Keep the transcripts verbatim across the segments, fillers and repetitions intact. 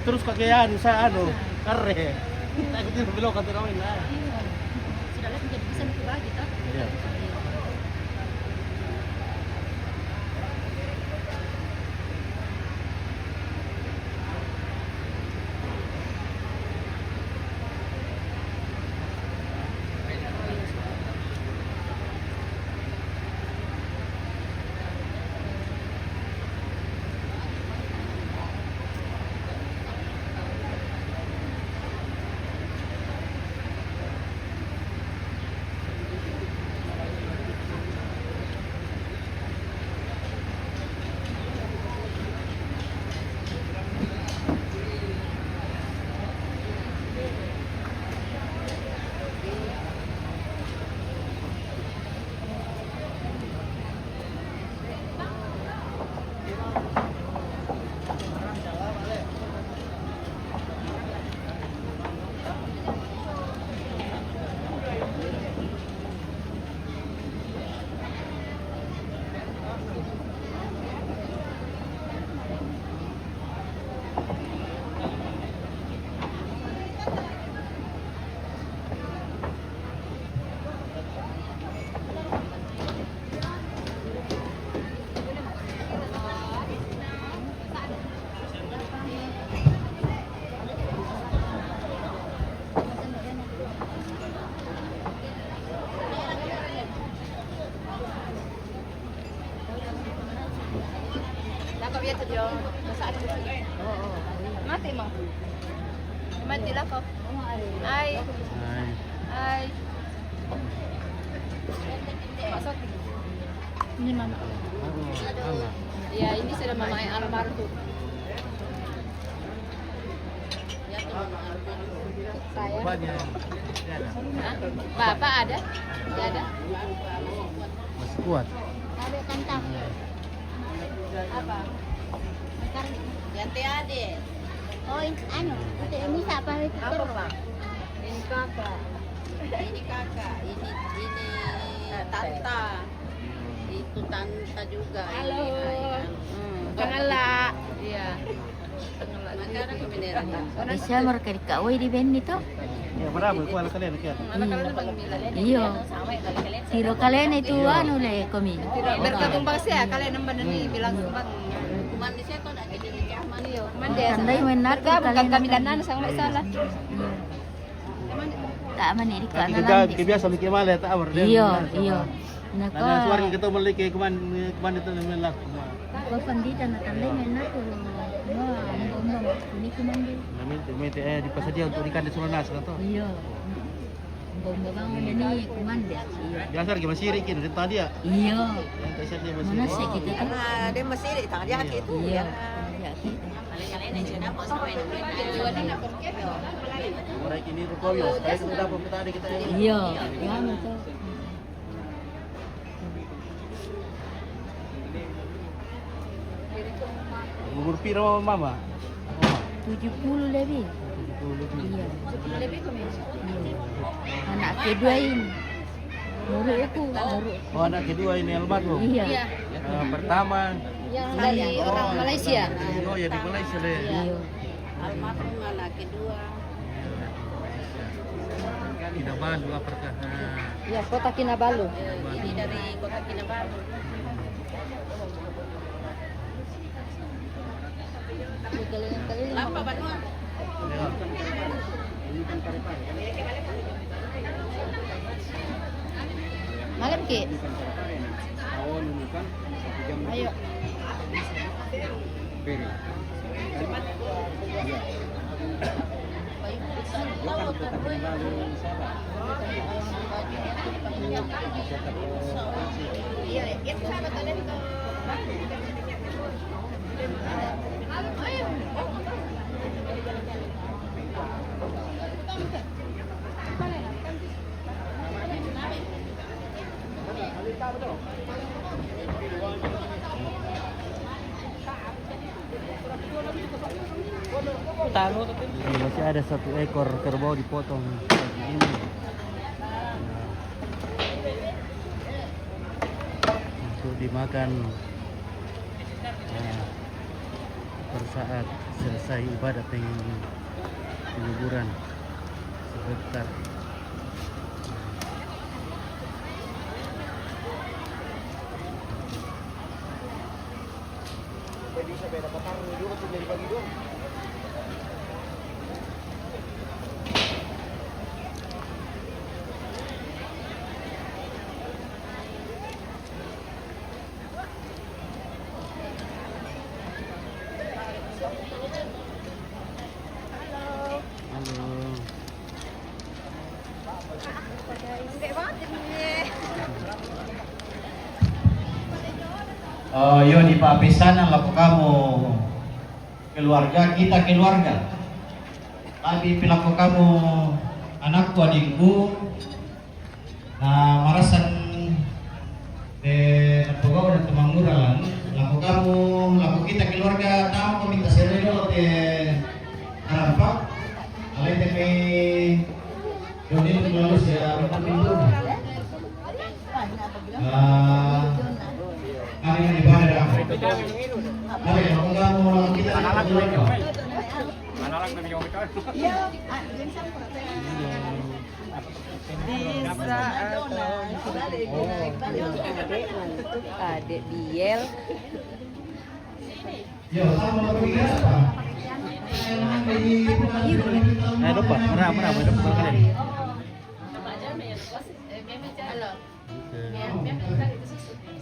Terus pakai anu, saya anu, kare. Saya ikutin belok kantor kami, nah. Iya. Sudah lihat menjadi bisa begitu lagi, toh? Iya. Lakop ya tuh, Jon. Mati mau. Mati lakop. Hai. Hai. Hai. Ini mama. Oh, mama. Ya, ini sudah mama yang almarhum. Saya. Bapaknya. Hah? Bapak ada? Tidak ada? Masih kuat. Ada kantang. Apa? Yang T A D. Oh, ini anu, itu ini siapa itu? Apa, Pak? Ini kakak. Ini kakak, ini, ini tante. Itu tante juga. Halo. Ini, hmm. Kang Ala. Iya. Bisa mereka di kawai di Benny to? Ya, berapa? Kuala kalian, kalian? Iyo. Tiro kalian itu anu le komi. Berkatumbang sih ya, kalian nambah ni bilang sumbang. Kuman di situ nak jadi zaman iyo. Kuman dia. Tandai main natu kalian kami dan nana sama salah. Tak mani di kanan. Kebiasa bikin malah tak awar dia. Iyo, iyo. Nah, suara kita beli ke kuman, kuman itu namanya lah. Ko pandita na tandai main natu. Wah, ombong-ombong. Ini kuman dia. Namanya itu, main itu, eh, di Pasadia untuk ikan di Sulanas kan toh? Iyo. Ombong-ombong ini kuman dia. Iyo. Biasa lagi masih rikin, kita dia. Iyo. Yang tak siap dia masih. Mana sih kita tuh? Ah, dia masih di tangan dia itu ya. Iya. Orang ini ruko yo, saya sudah dapat kita ada kita. Iyo. Iya, betul. Umur piro mama? Tujuh puluh lebih. Tujuh puluh lebih. Iya. Iya. Anak kedua ini. Muruku, muruku. Oh, anak kedua ini almarhum? Iya. Eh, pertama. Yang dari orang Malaysia. Oh, ya di Malaysia deh. Iya. Almarhum anak kedua. Kinabalu, apakah? Iya, Kota Kinabalu. Ini dari Kota Kinabalu. Malam ke? Ayo. Ini masih ada satu ekor kerbau dipotong ini. Nah, untuk dimakan, nah, per saat. Selesai ibadah peng-, penguburan sebentar. Halo. Oh, iyo, di papesanan lako kamu keluarga, kita keluarga. Tapi pi lako kamu anakku, adingku, na marasan, eh, napogau dan tumanguralan, lako kamu, lako kita keluarga, tamu ko minta sere dolo te harampa, alai te me doni lalu sia minta pintu. Ah, kami na ibadah dah. Kami lako kamu, lako kita keluarga. Bisa, eh, Adek Biel. Eh, lupa, mera, mera, mera, mera.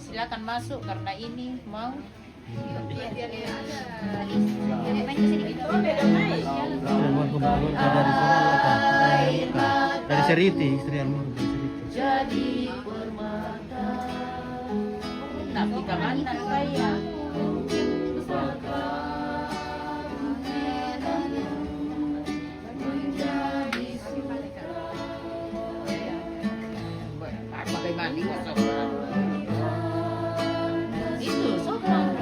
Silakan masuk karena ini mau. Dari Seriti, istri almarhum dari Seriti. Nah, kita mana? Pakai mandi kosong. Itu sopan.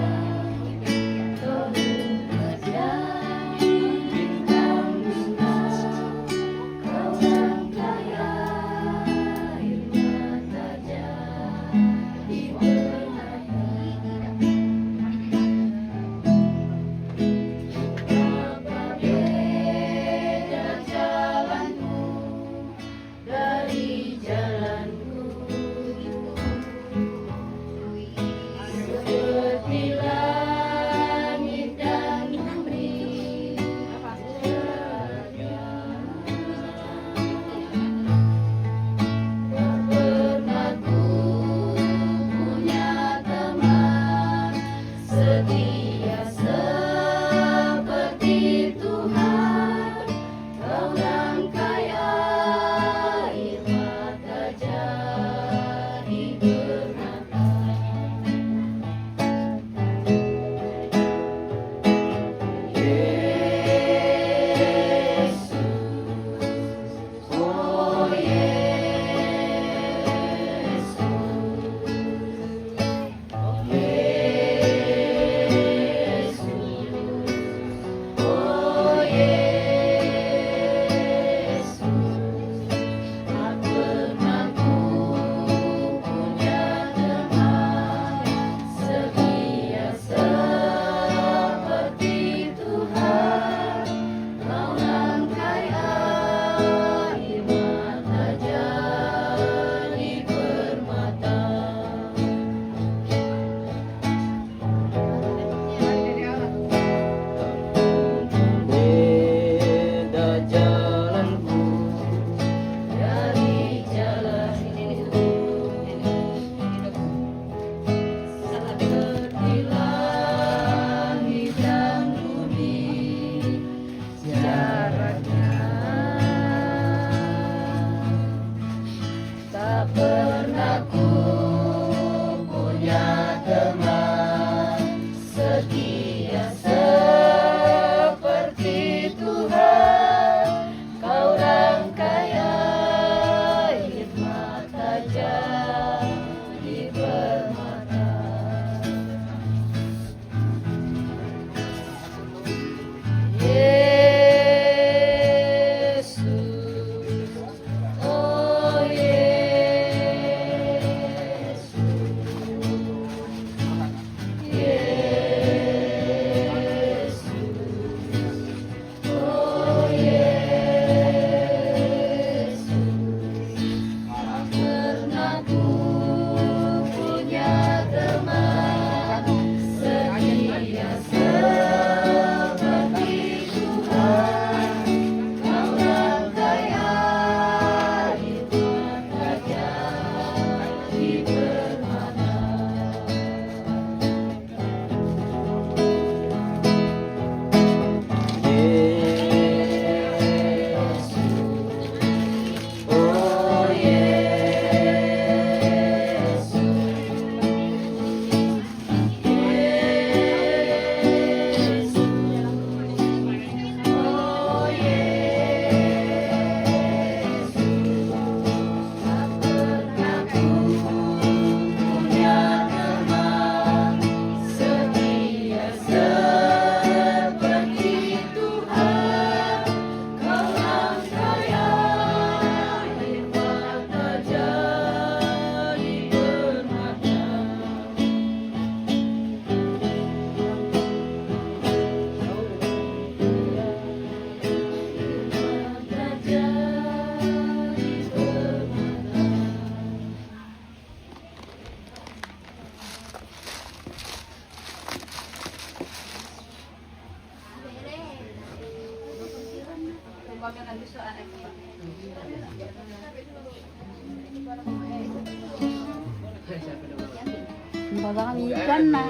Baga kami ikan na.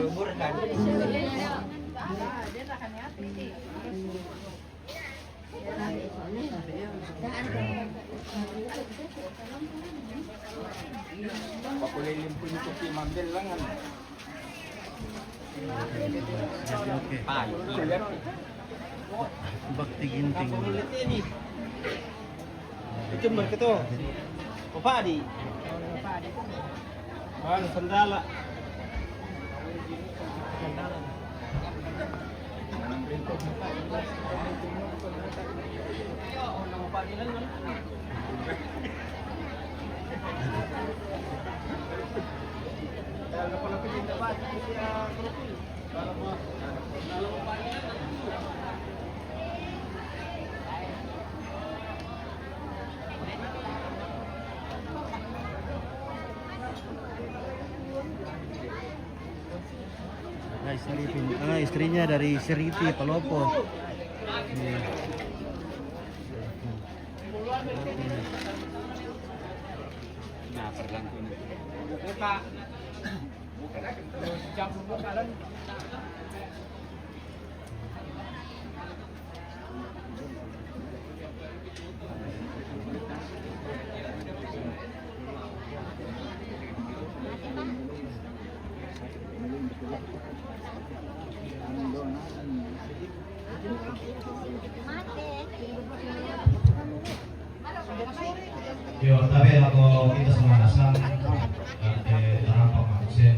Pakulilim po yung kupi, Ma'am Del, lang, ano? Oke. Bakti ginting. Itu mereka tuh. Bapak di. Sandala. Nah, istri, ah, istrinya dari Seriti, Palopo. Iya. Nah, pergantian. Buka. Buka. Campur buka, kan? Yo, tabe lako kita semua nasang, ate tarapa manusia.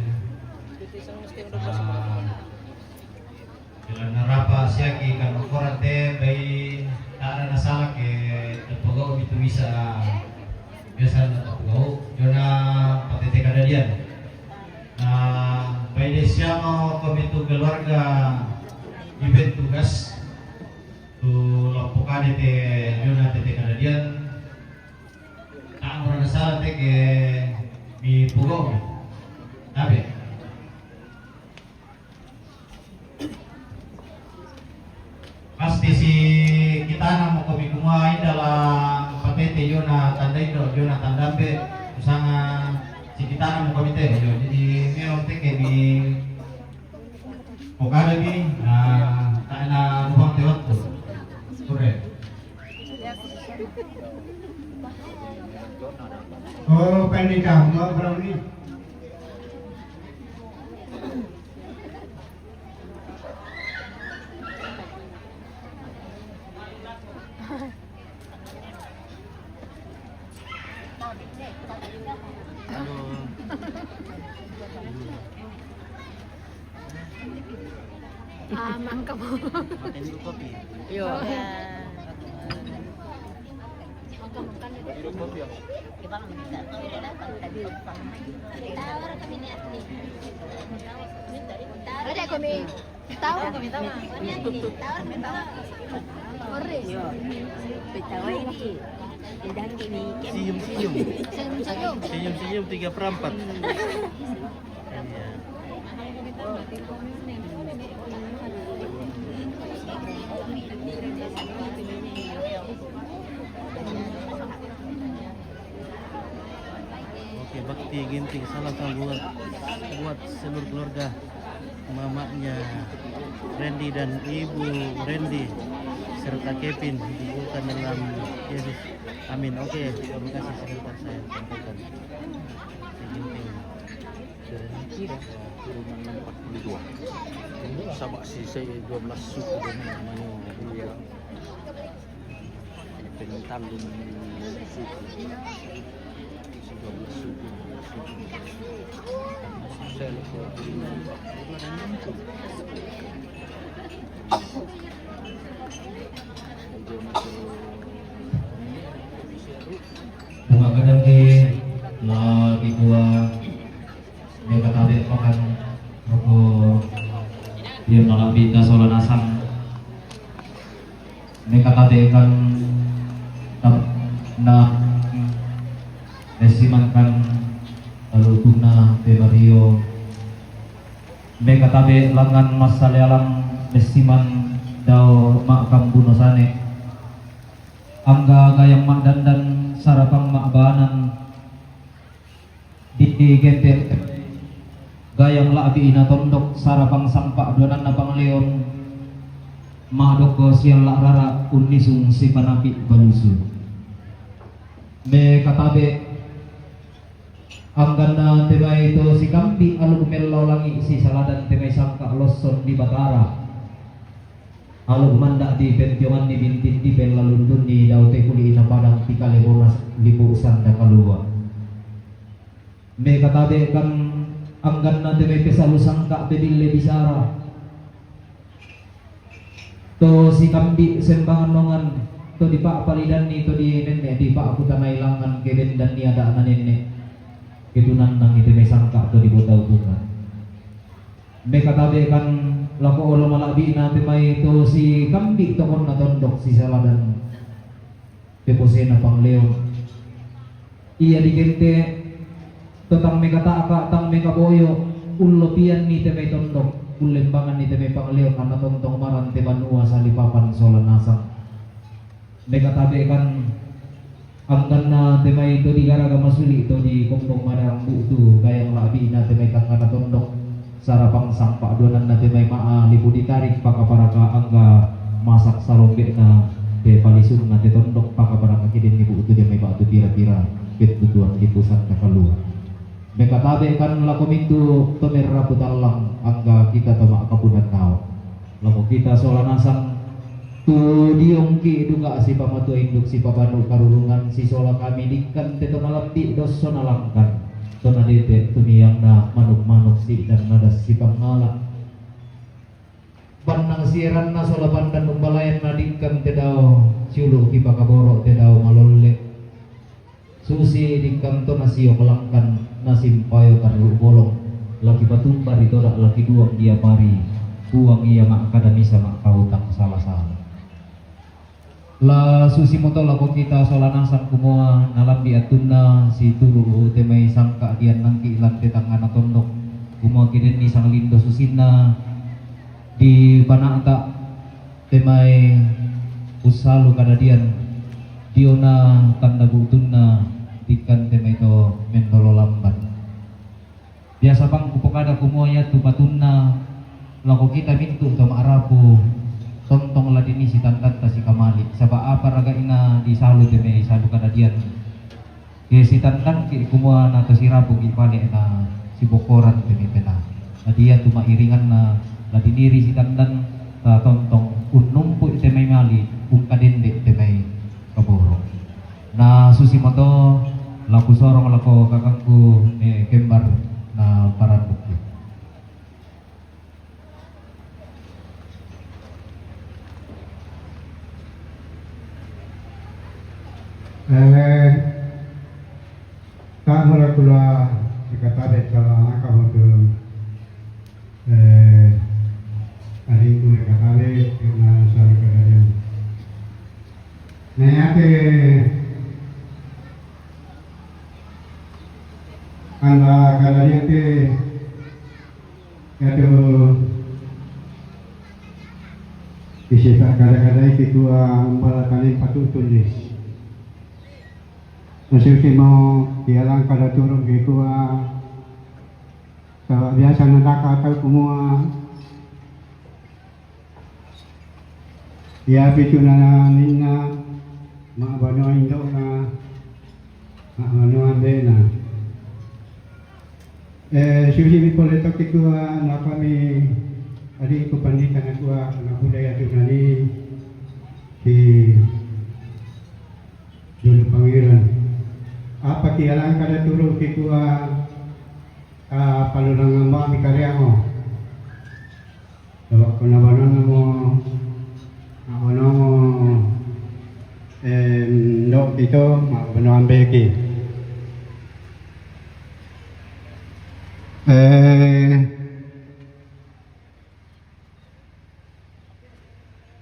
Ah, Bila narapa siaki kan ukuran te, bai tana nasala ke tapagau mitu bisa biasa na tapagau jona patete kadadian. Na bai de siama ko mitu keluarga iben tugas tu lapukane te jona tete kadadian. Tana nasala te ke mi pugau. Tabe. Pasti si kitana mo komi kumua inda la patete jona tanda indo, jona tanda mbe, usanga si kitana mo komi te, yo, jadi memang te ke di pokada mi, na, na lubang te waktu. Kure. Oh, pendek kamu, berapa menit? Ah, mangkamo. Makan dulu kopi. Yo. Ya. Ada kami. Tahu kami tahu. Ore. Yo. Betawa ini. Sedang ini. Senyum-senyum. Senyum-senyum. Senyum-senyum tiga per empat. Iya. Oke, bakti ginting, salam, salam buat, buat seluruh keluarga, mamanya Randy dan Ibu Randy, serta Kevin, dibukakan dalam Yesus. Amin. Oke, terima kasih, sebentar saya sampaikan. Bakti ginting. Turunan empat puluh dua. Sabak si saya dua belas suku dan namanya. Iya. Penentang dengan suku. Dua belas suku. Saya lupa. Bunga kadang di la di gua. Meka tabe pakan roko dia malambi da sola nasang. Meka tabe kan tap na nesiman kan lalu tuna pe bario. Meka tabe langan masale alam nesiman dao makam buno sane. Angga gayang ma'dandan sarapang ma'banan di genteng, gayang la'bi' na tondok sarapang sampa' duananna pangleon, ma'dokko sialla' rara' unnisung sipanapi' balusu'. Mekatabe' angganna te mai to sikambi' alu' mello langi' sisaladan te mai sangka' losson di Batara. Alu' manda' di pentionganni bintin di pellalundunni dao te kuli'na padang ti kale monas lipu' sanda kalua'. Mekatabe' kan angganna te mai pesalu sangka' pedille bisara. To sikambi' sembangan nongan, to dipa'palidanni, to di nenne' dipa'kutanai langngan ke bendanni ada'na nenne', ke tunannangi te mai sangka' to dibota ubungan. Mekatabe' kan lako olo mala'bi'na te mai to sikambi' tokonna tondok sisaladan. Peposena pangleon. Iya digente' to tang mekata'ka, tang mekaboyo, ullopianni te mai tondok, ullembanganni te mai pangleon, anna tontong marante banua salipapan sola nasang. Mekatabe' kan angganna te mai to digaraga masuli' to di kombong madarang bu'tu gayang la'bi'na te mai tangngana tondok. Sarapang sampa' duananna te mai ma'a lipu' ditarik pakaparaka angga masak sarombe'na te palisunna te tondok pakaparaka kidenni bu'tu te mai ba'tu pira-pira pettutuan lipu' sanda kalua'. Mekatabe' kan lako mintu' to merrapu tallang angga kita to ma'kapunan nao'. Lako kita sola nasang tu diongki' duka sipamatua induk sipabanu karurungan sisola kami dikkan te to nalambi' dosso nalangkan to nadete' tumiangna manuk-manuk si'dan nadas sipangngala'. Bannang sieranna sola pandan umbalaenna dikkan te dao siulu' kipakaboro' te dao malolle'. Susi dikkan to nasiok langkan nasimpayo tarru' bolong, laki patumba ri toda' laki duang diapari, Puang ia ma'kada misa ma'kautang sala-sala. La susimoto lako kita sola nasang kumua nalambi' attunna situru' te mai sangka' diannangki' lan te tangngana tondok, kumua kidenni sanglindo susinna dipana'ta' te mai ussalu kadadian diona tanda bu'tunna dikkan te mai to mendolo lamban. Biasa bang kupokada kumua iatu patunna lako kita mintu' to ma'rapu tontong ladini sitandanta sikamali', saba' apa raga'na disalu te mai salu kadadian. Ke sitandangki' kumua na to sirapuki' pale' na sibokkoran te mai penaa. Adi iatu ma'iringanna la diniri sitandang ta tontong unnumpu'i te mai mali', ungkadende' te mai kaboro'. Na susimoto la kusorong lako kakangku, eh, kembar na parandukki. Eh, ta'mura kula sikatabe' salanaka matu, eh, adingku sikatabe' na salu kadadian. Na iate anda kadadian te Iatu isi kada-kadai kikua umbala kanin patu'tun lis. Masusi mo kialang kada turu' kikua, saba' biasa nadaka tau kumua, Iyapi tu na ninna ma'banuang indo'na, ma'banuang ambe'na. Eh, siusi'mi pole to kikua, napami adingku pandita nakua, na budaya tu nani si Dulu Pangeran. Apa kialang kada turu' kikua, ah, palulang ambo ami kariamo. Saba' punna banuanna mo, a'banu mo, eh, ndo'ki to, ma'banu ambeki. Eh,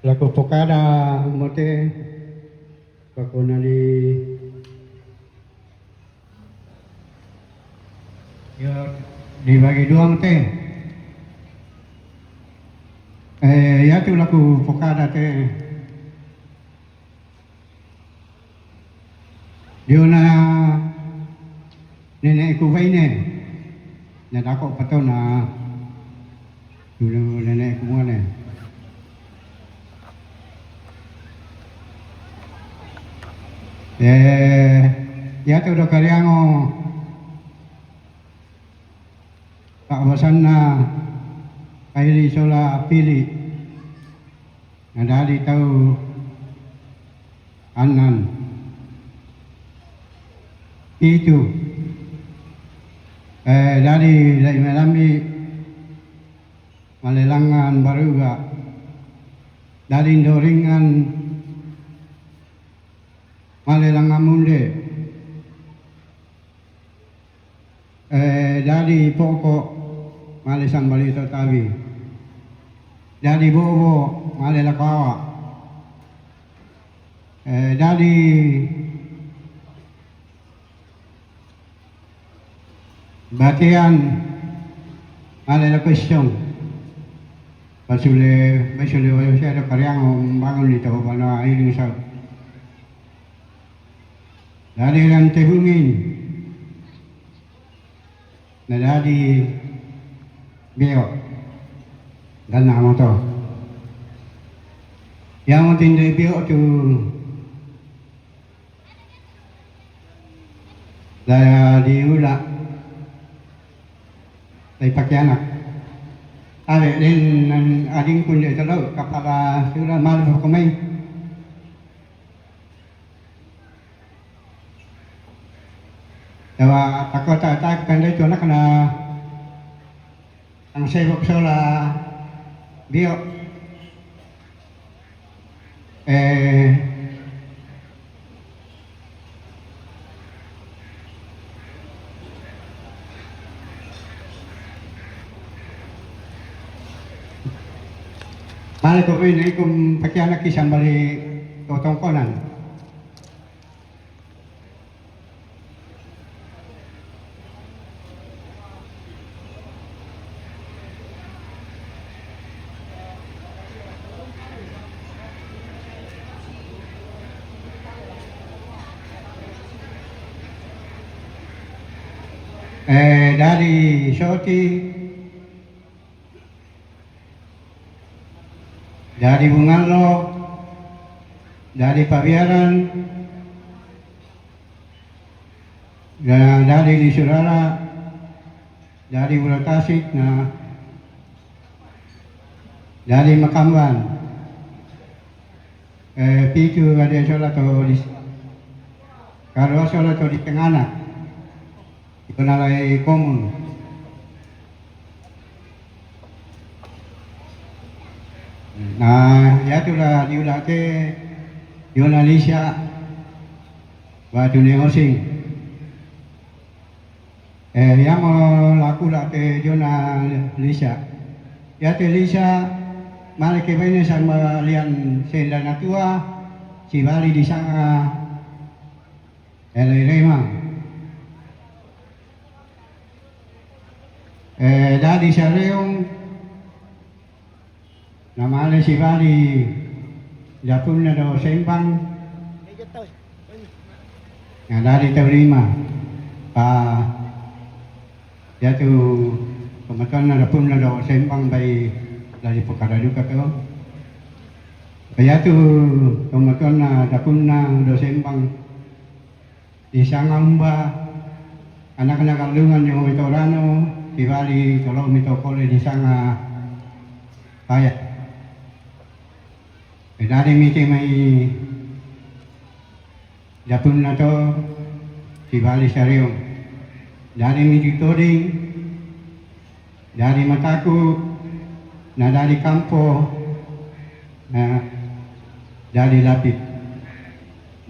la kupokada mo te, pakunani Iyo, dibagi duang te. Eh, iatu la kupokada te. Dio na nene'eku baine, na dako' patona, dio na nene'eku mane. E, yatu do Kariango, pa'basanna kaili sola pili, na dadi tau annan. Pitu, e, dadi lai melambi malelangan baruga, dadi ndoringan malelangan munde. E, dadi poko' male sambali to tabi. Dadi bobo male lako awa. E, dadi batian male lako isong. Pasule, pasule wayo sia do Kariango bangun di toko bana iling sau. Dadi lan tebungin. Na dadi bio. Dan na moto. Yang penting dari bio tu dadi ula. Dadi pakianak. Ade den nan ading kun de telo kapala sura malu kumai. Dawa takota tak kandai tu anak na ang sebok sola bio. E, male ko ini kum pakianak ki sambali totongkonan. E, dadi soti, dadi bungallo, dadi pabiaran, da-, dadi di surara, dadi bula tasik na, dadi makamban. E, pitu ade sola to di, karua sola to di tengana. Iko nalai komun. Na, yatu la diula te, diona lisa, batu ne osing. E, yamo laku la te diona lisa. Yate lisa, male ke baine sambalian senda natua, sibali di sanga, e, lai rema. E, dadi sareong, na male sibali dapunna do sembang. Na dadi tau lima. Pa, yatu pematuanna dapunna do sembang bai dadi pokada duka to. Pa yatu pematuanna dapunna do sembang. Di sanga umba, anak-anak kandungan yang mito rano, sibali tolo mito kole di sanga paya. E, dadi miti mai dapunna to, sibali sareong. Dadi miti toding, dadi mataku, na dadi kampo, na dadi lapit,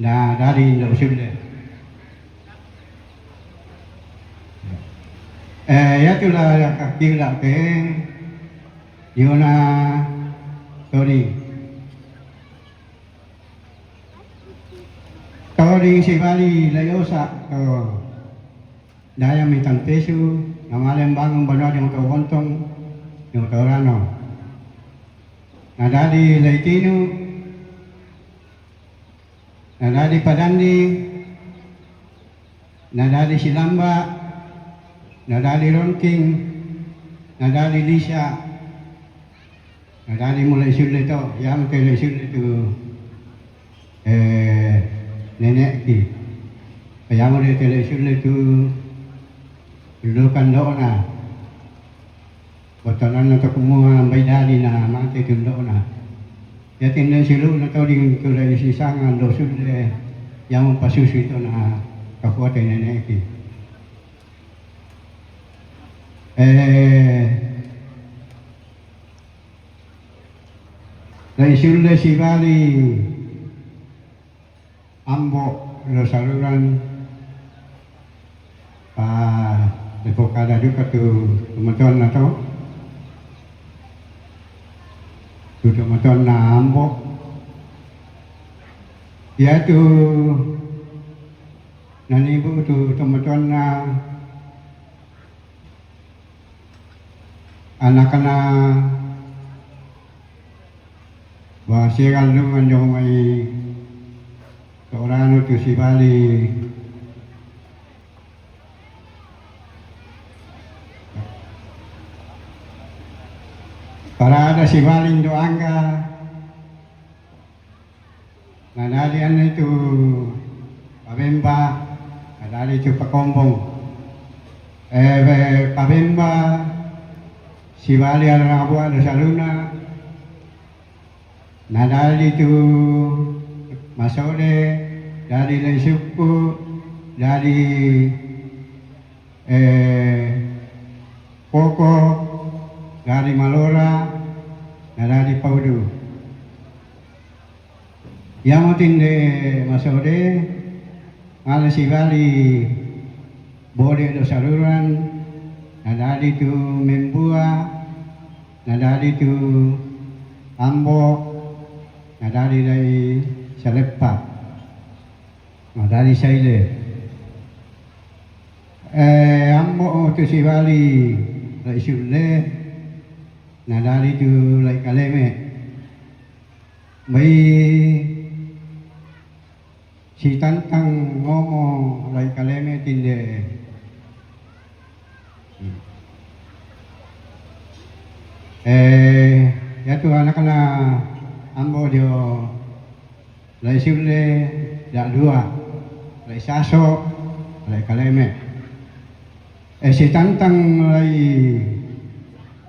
na dadi indo sulle. E, yatu la kaki la ke, diona toding. Toding sibali layosa to. Daya mitang pesu, na male mbangun banua di moto bontong, di moto rano. Na dadi laitinu, na dadi padandi, Nadadi Silamba, nadadi Ronting, nadadi Lisa, nadadi mulai sulle to, yam te le sulle tu, eh, nenekki. Yam te le sulle tu, lukan dona. Botananna to kumua mbai dadi na mate tu ndo'na. Yatinde silu'na to dingkula isi sanga ndo sulle yamo pasusu to na kafuate neneki. Eh, lai sulle sibali Ambo lo saluran, pa, lepo kada duka tu tomatoanna to, tu tomatoanna Ambo. Yatu nanibu tu tomatoanna anakna, wa siaga lungan jong mai seorang tu sibali. Parada sibali ndo angga. Nadadi ane tu Pabemba, nadadi tu Pakombong. Eh, be, Pabemba, sibali ala nabua do saluna. Nadadi tu Masode, dadi lai suku, dadi, eh, Poko, dadi Malora, nadadi Paudu. Yamo tinde Masode, mala sibali Bode do saluran, nadadi tu Membua, nadadi tu Ambo, nadadi dai Saleppa, nadadi Saile. Eh, Ambo tu sibali lai sulle, nadadi tu lai Kaleme. Mai sitantang ngomo lai Kaleme tinde. Eh, yatu anakna Ambo dio lai sulle da dua, lai Saso, lai Kaleme. Eh, sitantang lai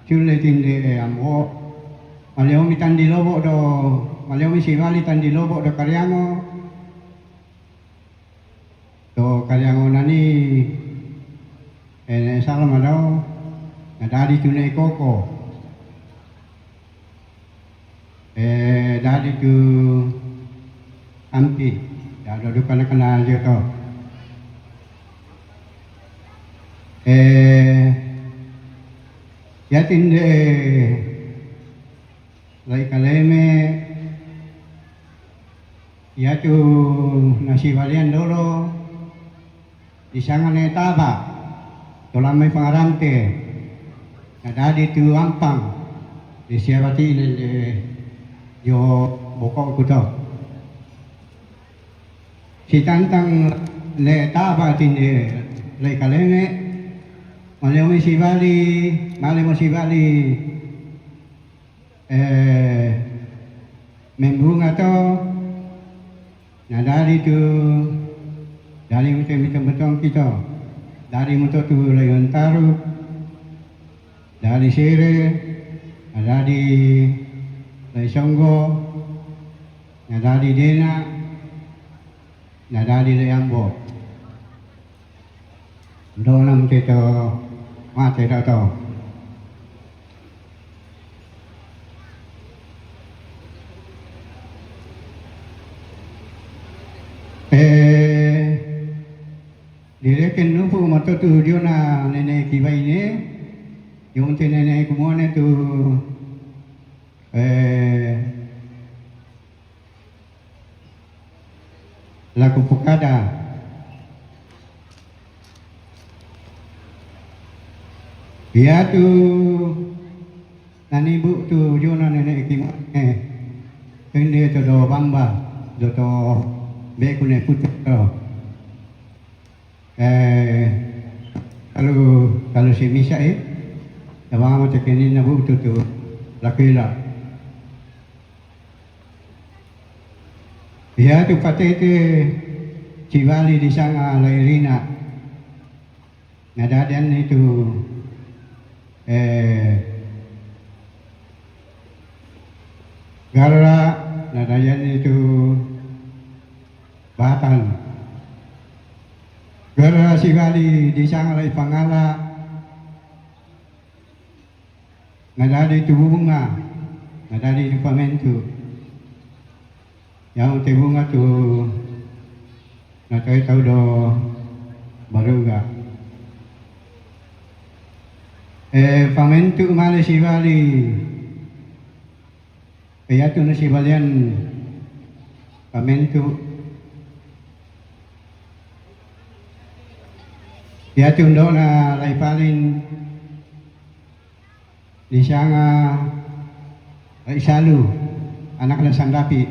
sulle tinde, eh, Ambo. Maleomi tandi lobo do, maleomi sibali tandi lobo do Kariango. To Kariango nani, eh, ne Salama do, nadadi tu ne Koko. Eh, dadi tu Ampi, dado duka nakana joto. Eh, yatinde lai Kaleme, yatu nasibalian dolo, disanga ne Taba, tolamai pangarante, nadadi tu Ampang, disiabati ne de jo bokokku to. Sitantang ne Taba tinde lai Kaleme, maleomi sibali, malemo sibali, eh, Membunga to, nadadi tu, dadi mute mite betongki to, dadi muto tu lai Ontaru, dadi Sere, nadadi lai Songgo, nadadi Dena, nadadi lai Ambo. Ndona mute to mate da to. Eh, direken nupu matotu diona nene kibaine, yonte nene kumone tu, eh, laku pukada. Yatu nanibu tu jona nene kimane. Kende to do bamba, do to beku ne putu to. Eh, kalu, kalu si misa e, tabang mo te kenin na butu tu lakila. Iya tu patete si Bali di sanga la Irina. Nadadian itu, eh, Garra, nadadian itu Batan. Garra si Bali di sanga la Ipangala. Nadadi tu bunga, nadadi tu pamentu. Yang te bunga tu na tau tau do baruga. Eh, pamentu male si Bali. Kaya tu na si Balian pamentu. Kaya tu ndo na la Ipalin. Di sanga la Isalu, anak la Sandapi.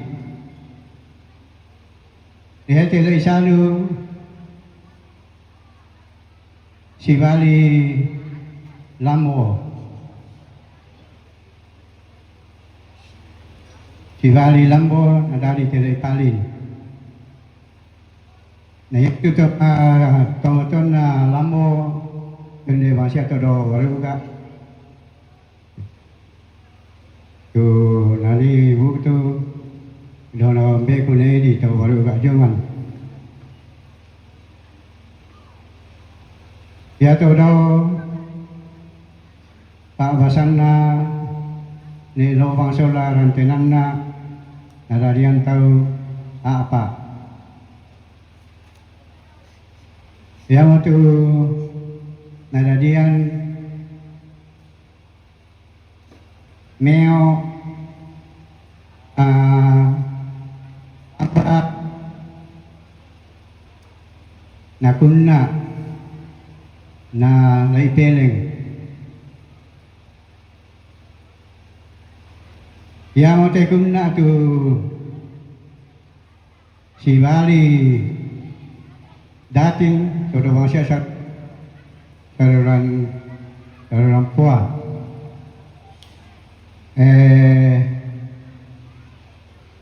Di hete la Isalu, si Bali Lambo. Si Bali Lambo, nadadi te la Ipalin. Na itu to, ah, tongoton na Lambo, tende masia to do baruga. Tu nani butu do na mbe ku ne di to baruga Jongan. Ya to do pa basanna ne lo bang sola rantenanna nadadian tau apa. Ya mo tu nadadian meo, ah, apa na kunna na la Ipeleng. Ya mo te kunna tu si Bali dating, todo bangsa sa-, saluran, saluran pua. Eh,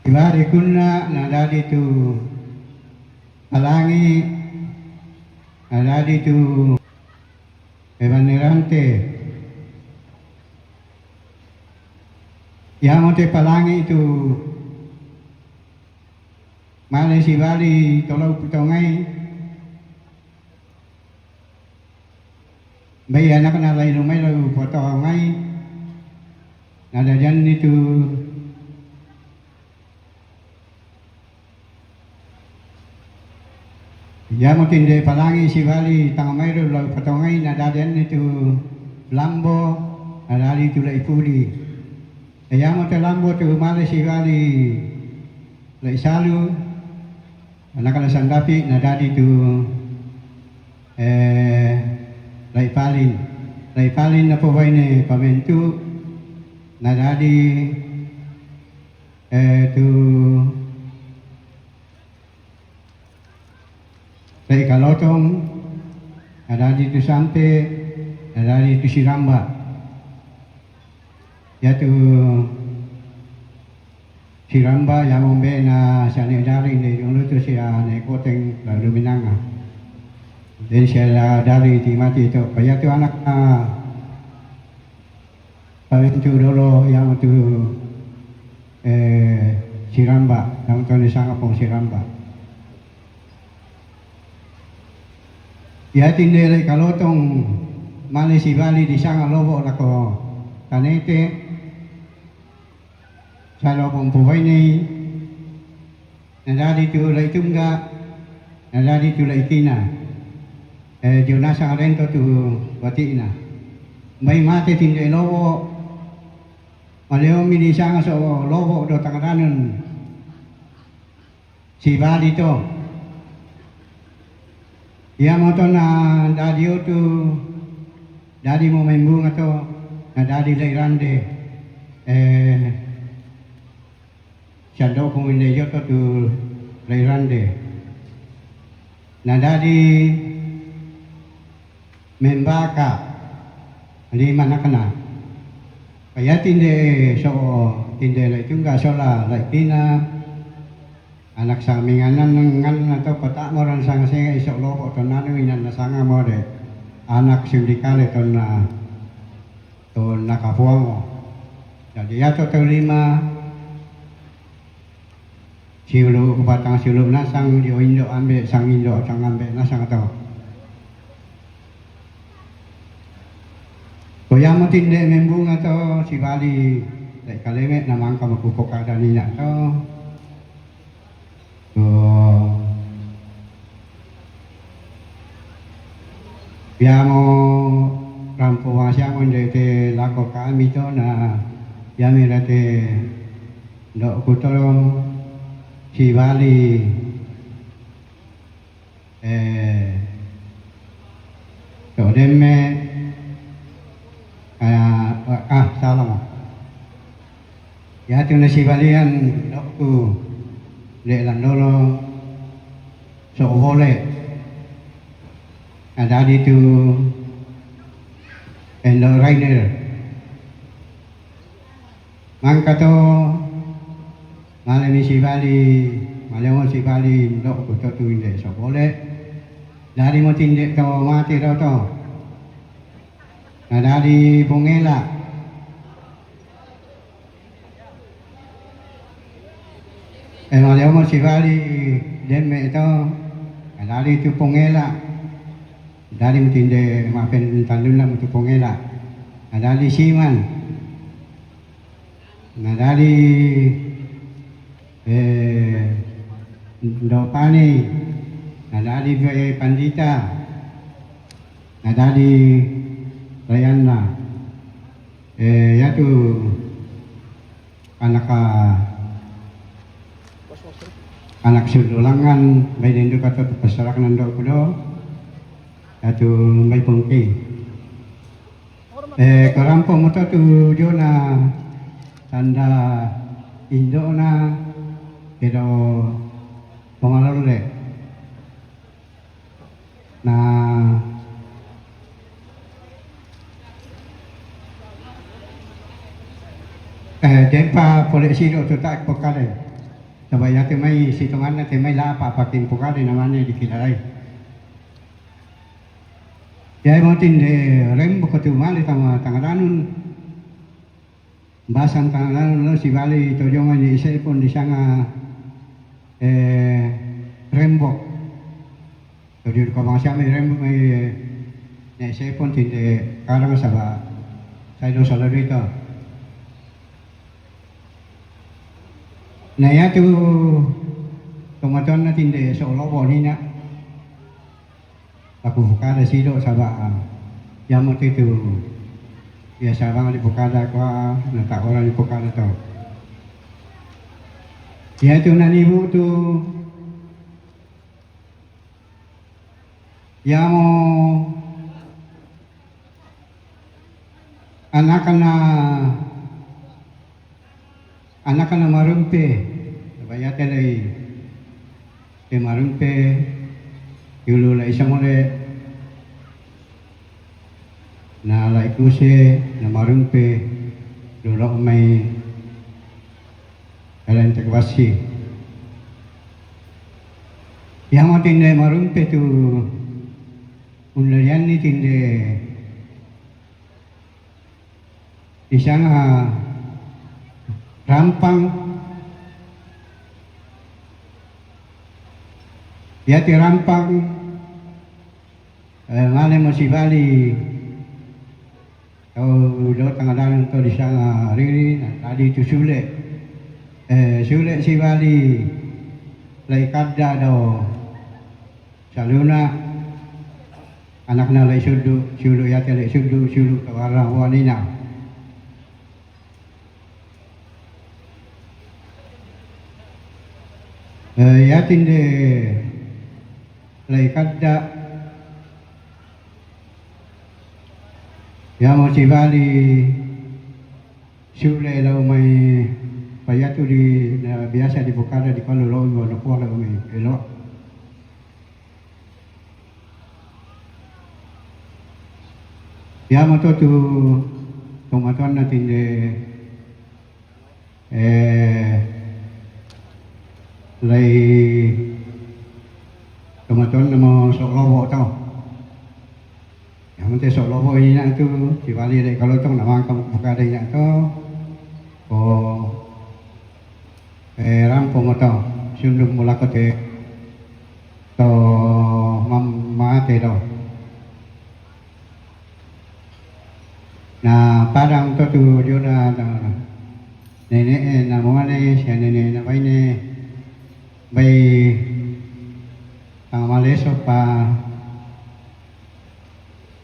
si Bali kunna nadadi tu palangi, nadadi tu ebanerante. Ya mo te palangi tu male si Bali tolo putongai. Bai anak na lai lumai lau putongai. Nadadian itu. Ya mo tinde palangi si Bali tanga mai lau putongai nadadian itu Lambo, nadadi itu la Ipudi. Ya mo te Lambo tu male si Bali la Isalu, anak la Sandapi, nadadi tu, eh, la Ipalin. La Ipalin na po baine pamentu, nadadi, eh, tu la Ikalotong, nadadi tu Sampe, nadadi tu Siramba. Ya tu Siramba ya mo mbe na sia ne dari ne unu tu sia ne koteng lalu minanga. Dan sia la dari ti mati tu. Kaya tu anak, ah, Paling tu dolo yang tu, eh, Siramba, yang tu ni sanga pong Siramba. Ya tinde lai kalotong male si Bali di sanga lobo lako Tanete, salo pong pubai nei, nadadi tu lai tungga, nadadi tu lai kina. Eh, Jonasa ngarento tu batina. Bai mate tinde lobo, maleo mi di sanga so lobo do tangadanen. Si Bali to. Ia mo to nadadi otu, dadi mo membunga to, nadadi lai rande. Eh, Sando kuminde yoto tu lai rande. Nadadi Membaka lima nakana. Kaya tinde so tinde lai tungga sola lai tina. Anak saminganan ngan atau kota moran sanga singa iso loko tonanu inan na sanga more. Anak sindikale tonna tonna kapuango. Jadi yato tau lima. Siulu kupatang siulu nasang dio indo ambe sang indo sang ambe nasang atau. Koyamo tinde membunga to sibali dai kaleme namangka makuko kada nina to. To yamo rampo wasiamo inde te lako kami to na yami rate ndo kutoro sibali. Eh, to demme ah, ah salah mo. Ya tu na sibalian doku de landolo so bole. Ada di tu endo rainer. Mangkato male mi sibali male mo sibali ndo kuto tu inde so bole. Dari mo tinde to mati do to. Na dari pungela. E male mo sibali demme to. Na dari tu pungela. Dari mo tinde mapen taluna mo tu pungela. Na dari siman. Nadali eh, Dopani, nadali eh, Pandita, nadali Rayanna. Eh, yatu anak ah, anak sudulangan bai dendu kata pasarak nando kudo yatu bai pungki. Eh, karampo moto tu jona tanda indona kedo pongalole. Na eh, dempa pole siro tu tak pokale. Coba ya te mai situngan te mai lapa pakin pokale namanya di kilalai. Ya mo tinde rembok tu mali tama tangadanun. Basang tangadanun lo sibali tojongan ni isai pun di sanga eh, rembok. Tojo ko bangsa mai rembok mai ne isai pun tinde karang saba. Sai do salarito. Na yatu tomatonna tinde so lobo nina. Aku pokada sido saba ah, yamo titu ya sabang di pokada kwa na tak orang di pokada tau. Ya tu nani bu tu yamo anakana Anakana marumpe, bayate lai te marumpe, yulu lai samole, na lai kuse, na marumpe, lolo mai, kalian tekwasi. Yang mau tinde marumpe tu, unlarian ni tinde, Isang ah, rampang. Yati rampang eh, mane mo sibali. Tau do tangadanun to di sanga riri na tadi tu sule. Eh, sule sibali lai kadda do. Saluna anakna lai suddu, siulu yate lai suddu, siulu kawarang wanina. Eh, yatinde lai kadda yamo sibali sule lau mai payatu di na biasa di pokada di palu lau mo na kuala umi elo. Iyamoto tu tomatoanna tinde, eh, lai tomatoanna mo so' lobo' to. Iyamoto so' lobo' ina' tu, sibali dai' kalotong na mangka mupokada ina' to. Ko, eh, rampomo to, siundukmo lako te to mam-, mate to. Na padang to tu diona, na, nene'e na muane sia nene'e na baine, bai tang maleso pa,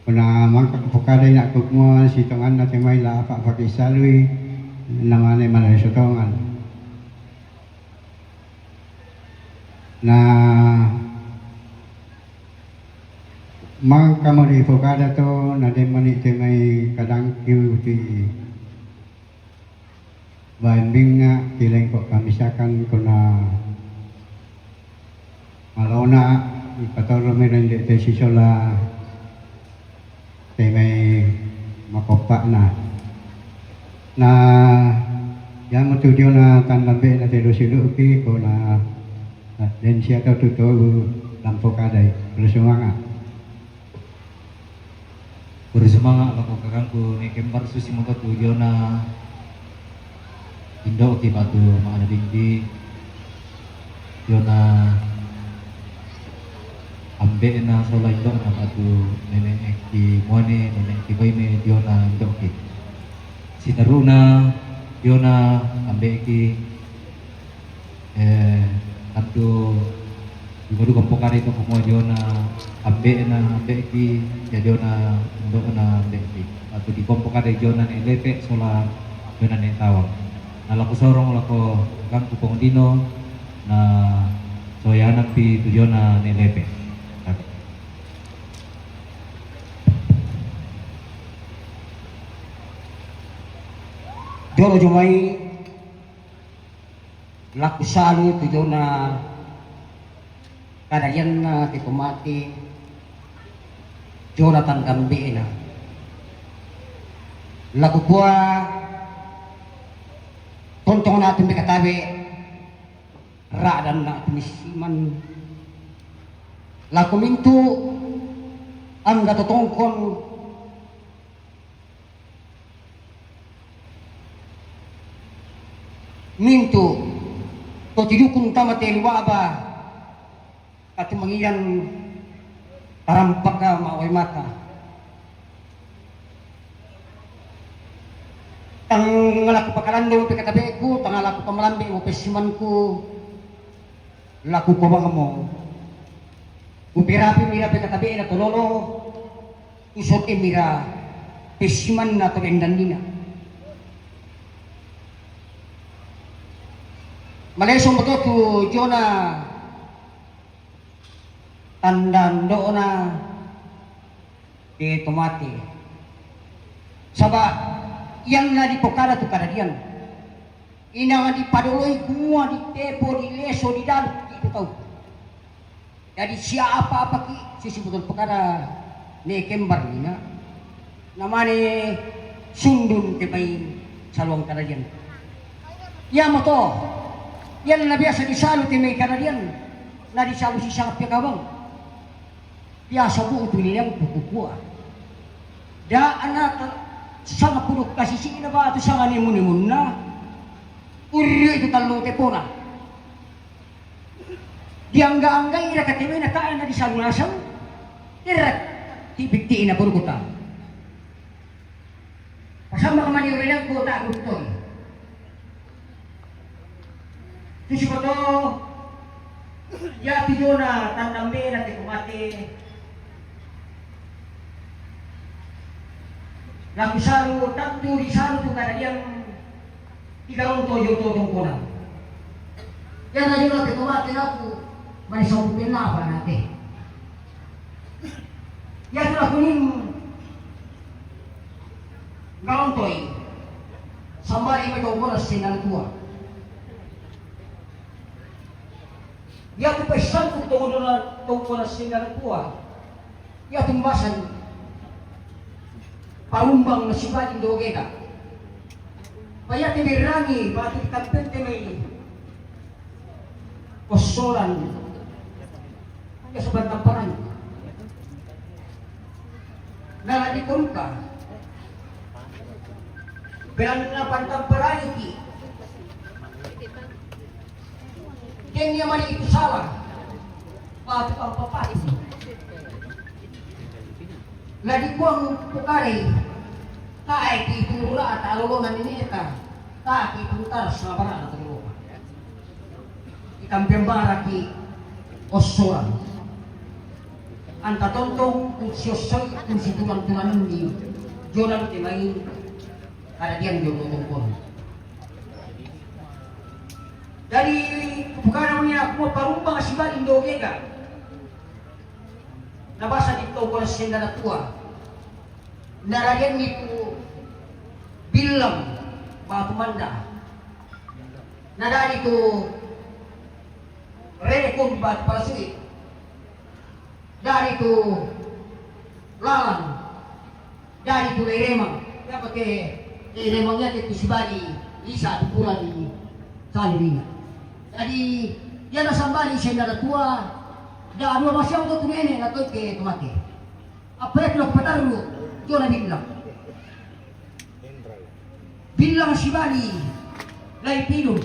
punna mangka kupokada ina' kumua sitonganna te mai la apa-apa kisalui, na mane maleso tongan. Na mangkamo dipokada to, na den mani te mai kadangki uti baembinga kilengko kamisakan kona malona ipatoromi rende te sisola te mai makoppa'na. Na iamo tu diona tandambe'na te dosi-doki, ko na den sia tau tu tau lampokadai. Terus sumanga'. Terus sumanga' lako kakangku ne kembar susi mako tu diona indo'ki batu ma'ana dindi. Diona ambe'na sola indo'na batu nene'ki muane, nene'ki baine diona indo'ki. Siterru'na diona ambe'ki, eh, tantu dibaru kompokare to kumua diona ambe'na ambe'ki, ya diona indo'na ambe'ki. Batu dikompokare diona ne lepe sola diona ne tawang. Na lako sorong lako gangku pong dino, na soyanampi tu diona ne lepe. Jolo jomai laku salu tu jona kadarianna te pemati Jonathan Gambe'na. Laku kua tontong na tumbe katabe ra'dan na tumisiman. Laku mintu angga totongkon mintu to tidukung tama te luaba katumangian tarampaka ma'oe mata. Tang laku pakalandong pe katabe'ku, tang laku pamalambe mo pessimanku, laku kobangmo. Kuperapi mira pe katabe'na tololo, kusoke mira pessimanna to endannina. Maleso moto tu jona tanda ndo'na te to mate. Saba' ianna dipokada tu kadadian, inang dipadoloi kumua ditepo, dileso, didalu itu tau. Jadi siapa-apaki sisi betul pekara ne kembar nina, namane sundun te bai saluang kadadian. Iamo to, ianna biasa disalu te mai kadadian, na disalu sisapia kabang. Biasa bu'tu nilang kukukua. Da ana sanga puduk kasisi'na batu sanga nimu-nimunna. Urri itu tallu tepona. Diangga-anggai ira katemena ta'e na disalu nasang. Ira tipi-tipi na puduk kota. Pasamma kamani urengku ta'buttoi. Tu sikoto, iatu jona tandambena teku mate. Laku salu, tantu disalu tu kadadian tiga ronto jo to tongkona. Iana jona teku mate laku, mani sampu penapa nate. Iatu lakuning garontoi, sambali mai tongkona sennang tua. Iatu paissantu tongkona, tongkona sennang tua. Iatu mbasan. Parumbang na sibali ndoge ka. Paya te berrangi, batu di kampente mai Ossoran. Hanya sebentar parani. Na la di koruka. Beranna pantamparaniki. Kenya mani itu salah. Batu pampapati. La di kuang pukare. Tae ki itu rata lolonan ini eta. Taki itu tar sabara atau Ikan pembara ki Ossoran. Anta tontong usiosoi usitulan-tulananni. Jonan ke mai kada dian jono tongkon. Dari pukana muni aku parumbang sibali ndoge ka. Na basa di tongkon sendana tua. Na radian itu bilang batu manda. Na dari tu rekun batu palasui. Dari tu lalang. Dari tu leremang. Ya pakai leremang ya tu sibali. Isa tu pula di saliringa. Jadi dia na sambali sendana tua. Dah dua masih aku tu nene na tu ke tu mati. Apa ya tulak patarru, jona bilang. Bilang sibali, lai pilun.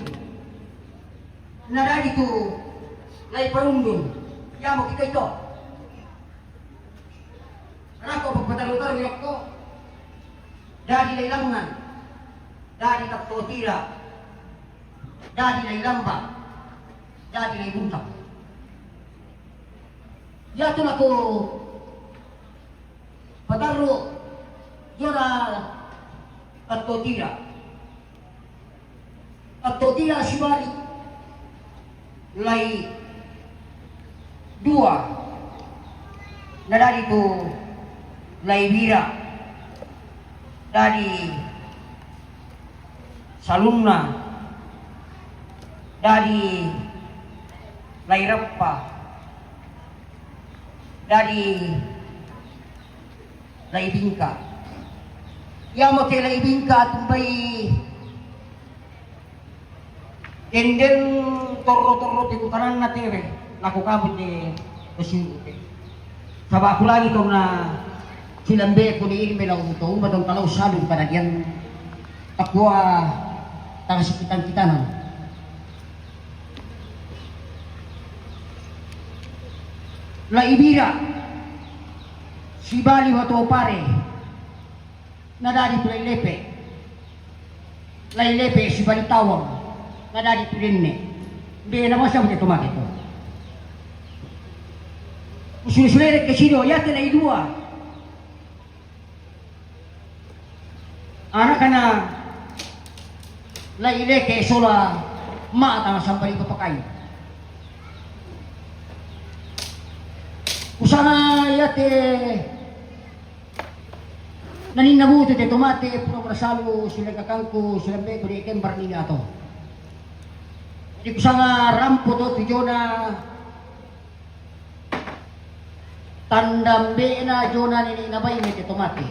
Na dari tu, lai parundun. Ya mau kita itu. Rako patarru-tarru yokko. Dari lai langan. Dari tak totira. Dari lai lamba. Dari lai buntang. Yatu lako patarru jora atto tira. Atto tira sibali lai dua. Na dari tu lai bira. Dari salunna dari lai rappa dari lai bingka. Yamo te lai bingka tumbai dendeng torro-torro te kutananna tewe lako kabut de kosiru te. Saba aku lagi tong na silambe ko di irme lau to umba tong kalau salu kada dian takua tanga sikitan kitanan. La ibira sibali wato pare na dadi tu lai lepe. Lai lepe sibali tawang na dadi tu denne. Be na masa mute to make to. Usule-sule ke sido ya te lai dua. Anakana lai leke sola mata sambali papakai. Usanga yate naninna butu te tomate pura pura salu sila kakangku sila beku de kembar ni ato. Di kusanga rampo to tujona Tandambe'na jona nene'na baine te to mate.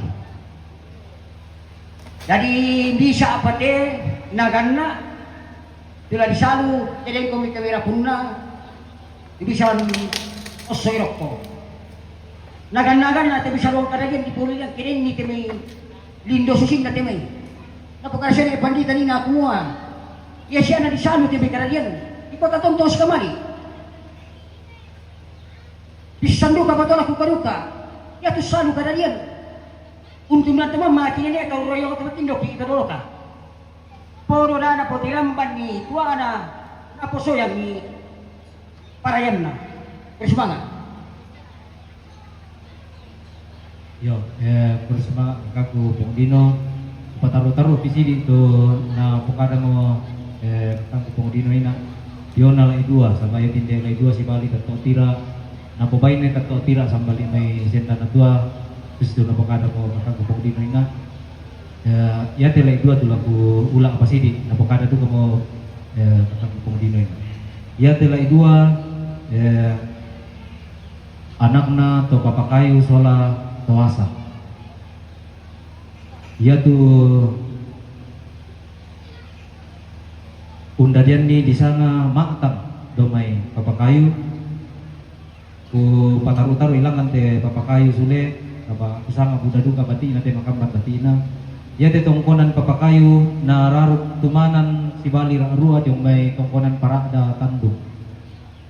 Jadi bisa apa te naganna tu la disalu tedeng komi kawera punna bisa osso irokko. Naganna-ganna te bisa ruang kadajian di poli yang kedenni te mai lindo susinna te mai. Napa karasana pandita ni nakumua. Iya siana disalu te mai kadajian. Di kota tontos kamari. Pissanduka patola kukaruka. Iya tu salu kadarian. Untung nanti mama kini ne kau royo kata tindoki kadoloka. Poro dana poti lamban ni tuana naposoyang ni parayanna. Terus semangat. Yo, eh, terus semangat kaku Pong Dino. Pataru-taru pisidi tu na pokada mo eh kaku Pong Dino ina. Piona lai dua, sama ya tinde lai dua sibali kato tira. Napobaine kato tira sambali mai senda na tua. Terus tu napokada mo kaku Pong Dino ina. Eh, ya te lai dua tu laku ula apa sidi. Napokada tu kamo eh kaku Pong Dino ina. Ya te lai dua eh anakna to papakayu sola toasa. Iyatu undadianni disanga ma'tang domai papakayu. Ku pataru-taru ilangan te papakayu sule, apa kusanga buda duka bati'na te makamban bati'na. Iyate tongkonan papakayu na raruk tumanan sibali ra'rua diombai tongkonan para'da tandu.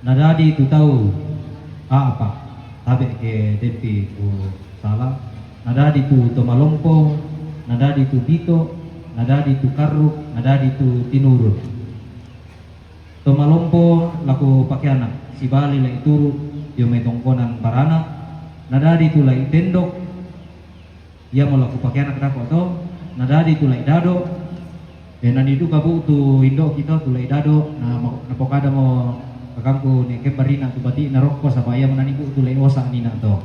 Nadadi tu tau a'pa, tabe' ke de'pi ku sala. Nadadi tu to malompo, nadadi tu bito, nadadi tu karruk, nadadi tu tinurun. To malompo laku pakeana sibali lai turu diomai tongkonan barana, nadadi tu lai tendok. Iyamo laku pakeana kadako to, nadadi tu lai dado. E, nani duka bu tu indo'ki to tu lai dado, na napokadamo kakangku ne kembarina tu bati'na rokko, saba iyamo nani bu tu lai osa nina to.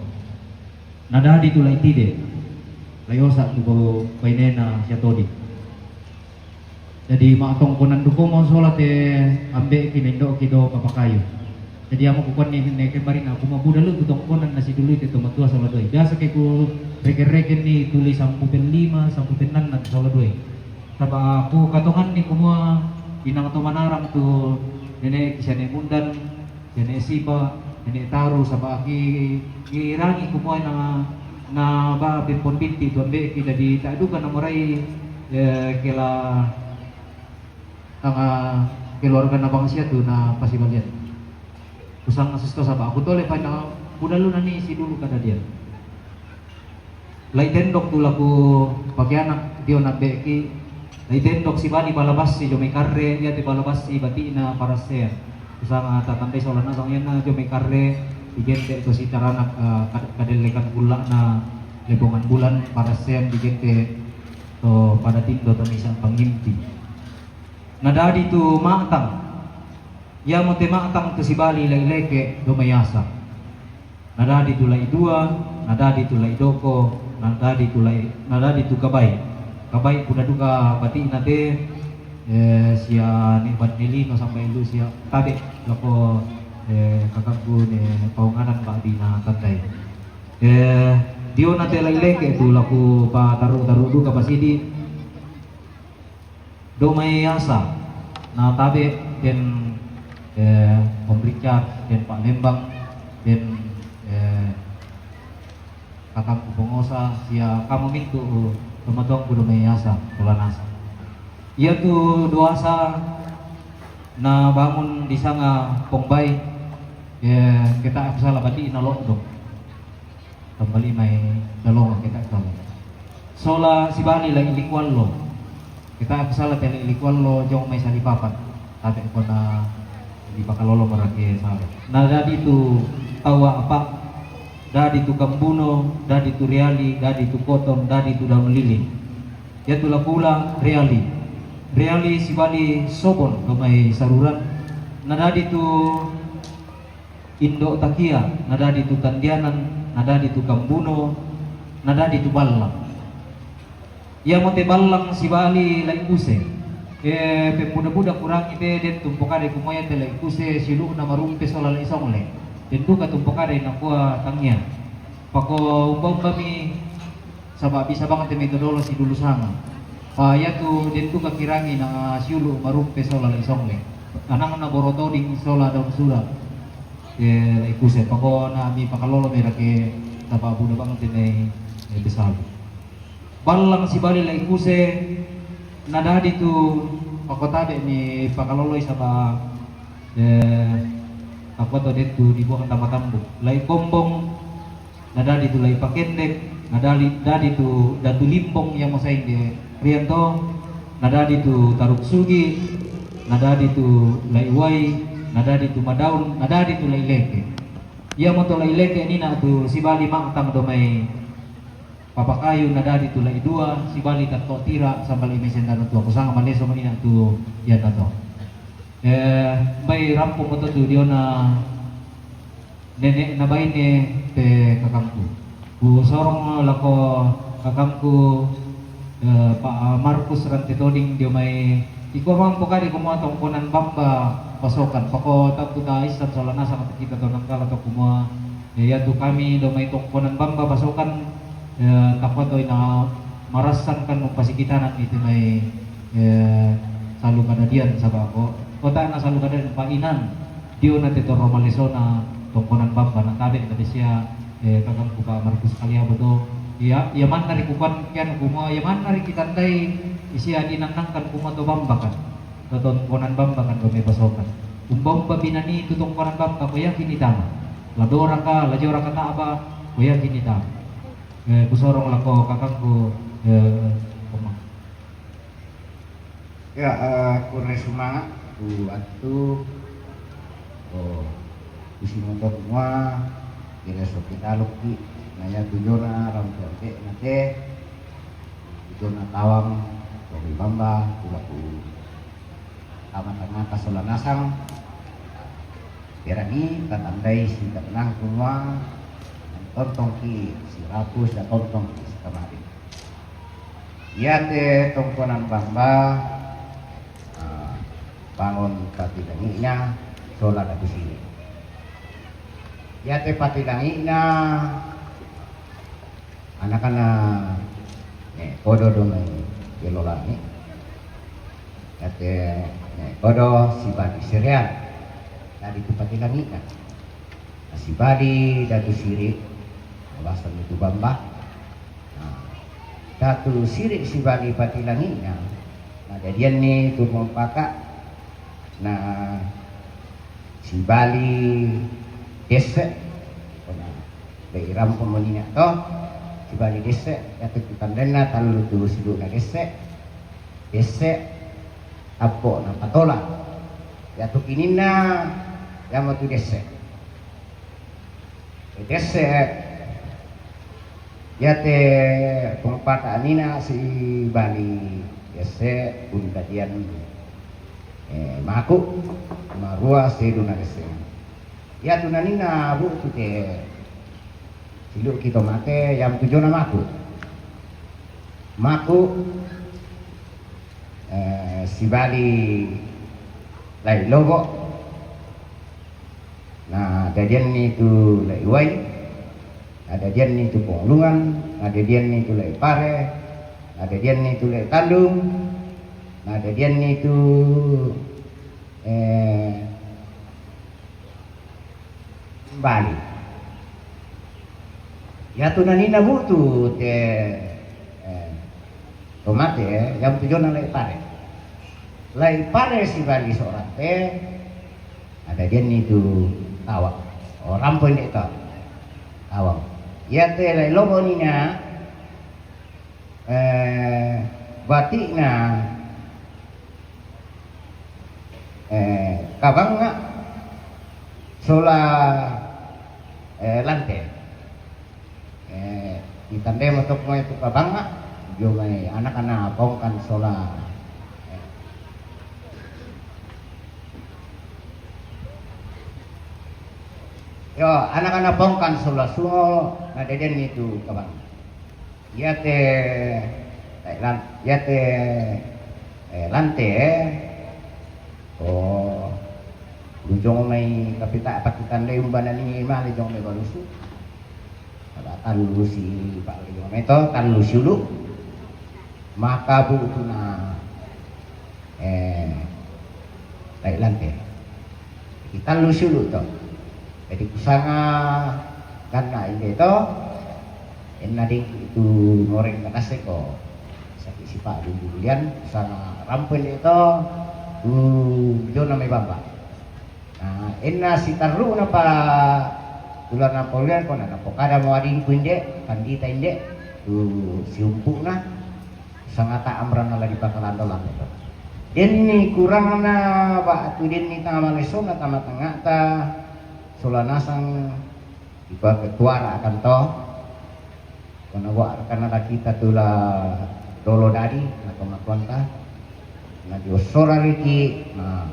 Nadadi tu lai tide, lai osa tu bainena sia todi. Jadi ma'tongkonan dukomo sola te ambe'ki ne indo'ki do papakayu. Jadi amo kukuanni ne kembarina, kumabuda lu tu tongkonan na sidului te to matua sola duai. Biasa ke ku reken-rekenni tuli sampupellima, sampupennanna sola duai. Saba ku katonganni kumua inang to manarang tu nene'ki sia ne Mundan, nenek Sipa, nenek Taru, saba ki ngirangi kumua na, na ba pempon binti tu ambe'ki, jadi tak duka na morai, eh, kela tanga keluarga na bangsia tu na pasibalian. Kusanga sisto saba ku tole pa na buda lu nani sidulu kadadian. Lai tendok tu laku pakeana dio na ambe'ki, lai tendok sibali bala bassi diomai karre, iyate bala bassi bati'na parassean. Kusanga tatandai sola nasang iyanna diomai karre, digente' to sitaranak, eh, kad-, kadellekan gulla'na lebongan bulan, parassean digente' to pada tindo to misa pangimpi. Nadadi tu ma'tang, iyamo te ma'tang tu sibali lai leke domai asa. Nadadi tu lai dua, nadadi tu lai doko, nadadi tu lai, nadadi tu kabai. Kabai buda duka bati'na te, eh, sia ne bannelino sampai lu sia tabe lako, eh, kakakku ne paunganan ba'dina tandai. Eh, diona te lai leke tu laku pataru-taru duka pasidi. Domai asa, na tabe den, eh, Om Richard, den Pak Lembang, den, eh, kakangku Pongosa, sia kamu mintu, eh, tomatoangku domai asa, sola nasa. Iyatu do asa na bangun disanga Pongbai, eh, keta aku sala bati'na lo'dong. Tambali mai dalonga keta kala. Sola sibali lai likuallo. Keta sala te lai likuallo jong mai salipapan. Tabe kona dipakalolo marake sala. Nadadi tu tau apa, dadi tu kambuno, dadi tu reali, dadi tu koton, dadi tu daun lili. Iyatu lapula reali. Reali sibali sobon domai saruran. Nadadi tu indo takia, nadadi tu tandianan, nadadi tu kambuno, nadadi tu ballang. Iyamo te ballang sibali lai kuse. E, pembuda-buda kurangi te den tumpokade kumua te lai kuse siulu'na marumpe sola lai songle. Den duka tumpokade nakua tangia. Pako umba-umbami saba bisa bang te metodologi dulu sama. Pa iyatu den duka kirangi na siulu marumpe sola lai songle. Anangna borotoding sola daun sura. Ke lai kuse pako na mi pakalolo merake tapa buda bang te mei, eh, besalu. Ballang sibali lai kuse nadadi tu pakotabe mi pakaloloi saba, eh, pakoto detu dibuang tamba tambu. Lai kombong, nadadi tu lai pakendek, nadadi, dadi tu datu limbong yang masai de rianto, nadadi tu taruk sugi, nadadi tu lai uai, nadadi tu madaun, nadadi tu lai leke. Iyamo to lai leke nina tu sibali ma'tang domai papakayu, nadadi tu lai dua, sibali tatto tira, sambali mai sendana tua kusanga maleso manina tu iana to. Eh, mbai rampung moto tu diona nene'na baine te kakangku. Kusorong lako kakangku, eh, Pak Markus Rante Toding dio mai, iko mampo kade kumua tongkonan bamba pasokan. Pako taku ta isan sola nasang kita to nangkala to kumua, eh, iyatu kami do mai tongkonan bamba pasokan, eh, takuato ina Marasan kan mumpasikitanan itu mai, eh, salu kadadian sabako. Kota na salu kadadian pa inan. Dio na te torro malesona tongkonan bamba na tabe na desia, eh, kagang kupa Markus Kaliabo to. Iya, iya manna ri kupan kian kumua, iya manna ri kitandai isia dinannangkan kumua to bamba kan. To tongkonan bamba kan do me pasokan. Umba-umba binani tu tongkonan bamba ko yakin itama. La doraka, la joraka taba, ko yakin itama. Eh, kusorong lako kakangku, eh, Komang. Ya, eh, kurre sumanga, ku attu, oh, isi motor mua, kira soki talukki, na ya tujona rampe-rampe na te, tujona tawang, soki bamba, kulaku tama tangata sola nasang, berani tatandai si tenang kumua, tontongki siratus ya tontongki sikamari. Iate tongkonan bamba, ah, bangon patilangi'na sola datu siri. Iate patilangi'na anakana ne kodo do mai jelo langi. Iate ne kodo sibali serean. Dadi tu patilangi'na. Sibali datu siri, alasan itu bamba. Nah, datu siri sibali patilangi'na, nah, dadianni tu pompaka, nah, sibali desse, nah, le irampo monina to, sibali desse, yatu kitandenna tallu tu siduna desse, desse, appo na patola, yatu kininna, yamo tu desse. Desse, yate pompaka nina sibali desse, undadian, eh, maku, marua seduna desse. Yatu nanina bu tu te silu kito mate, yam tujona maku. Maku, eh, sibali lai lobo, na dadianni tu lai uai, na dadianni tu pongolungan, na dadianni tu lai pare, na dadianni tu lai tandung, na dadianni tu, eh, bali. Yatu nanina bu tu te, eh, to mate, eh, yam tujona lai pare. Lai pare sibali sorang te, na dadianni tu tawang. O, rampo inde to. Tawang. Yate lai lobo nina, eh, batikna, eh, kabangnga sola, eh, lante. Eh, ditandai motoko mai tu kabangnga, dio mai anakana pongkan sola, eh, yo, anakana pongkan sola sungo, na dadianni tu kabangnga. Yate, eh, lan-, yate, eh, lante, eh. Oh, lu jong mai kapita pakitandai umbanani male jong mai balusu. Pada tallu si, pak, jong mai to, tallu si ulu. Maka bu tuna, eh, tai lante. Kita lu sulu to. Jadi kusanga ganna inde to. Enna ding itu moreng katase ko. Saki sipa dulu lian kusanga rampo inde to. Ku jona mai bamba. Nah, enna sitarru napa tulana polian ko na pokada mo adingku inde, pandita inde. Tu siumpuna. Sangata amrana la dipakalando-lando. Denni kurangna ba'tu denni tama malesona tama tangnga'ta sola nasang dipake tuara akan to. Kona wa kana la kita tula dolo dadi na tomatuanta. Na diosora riki na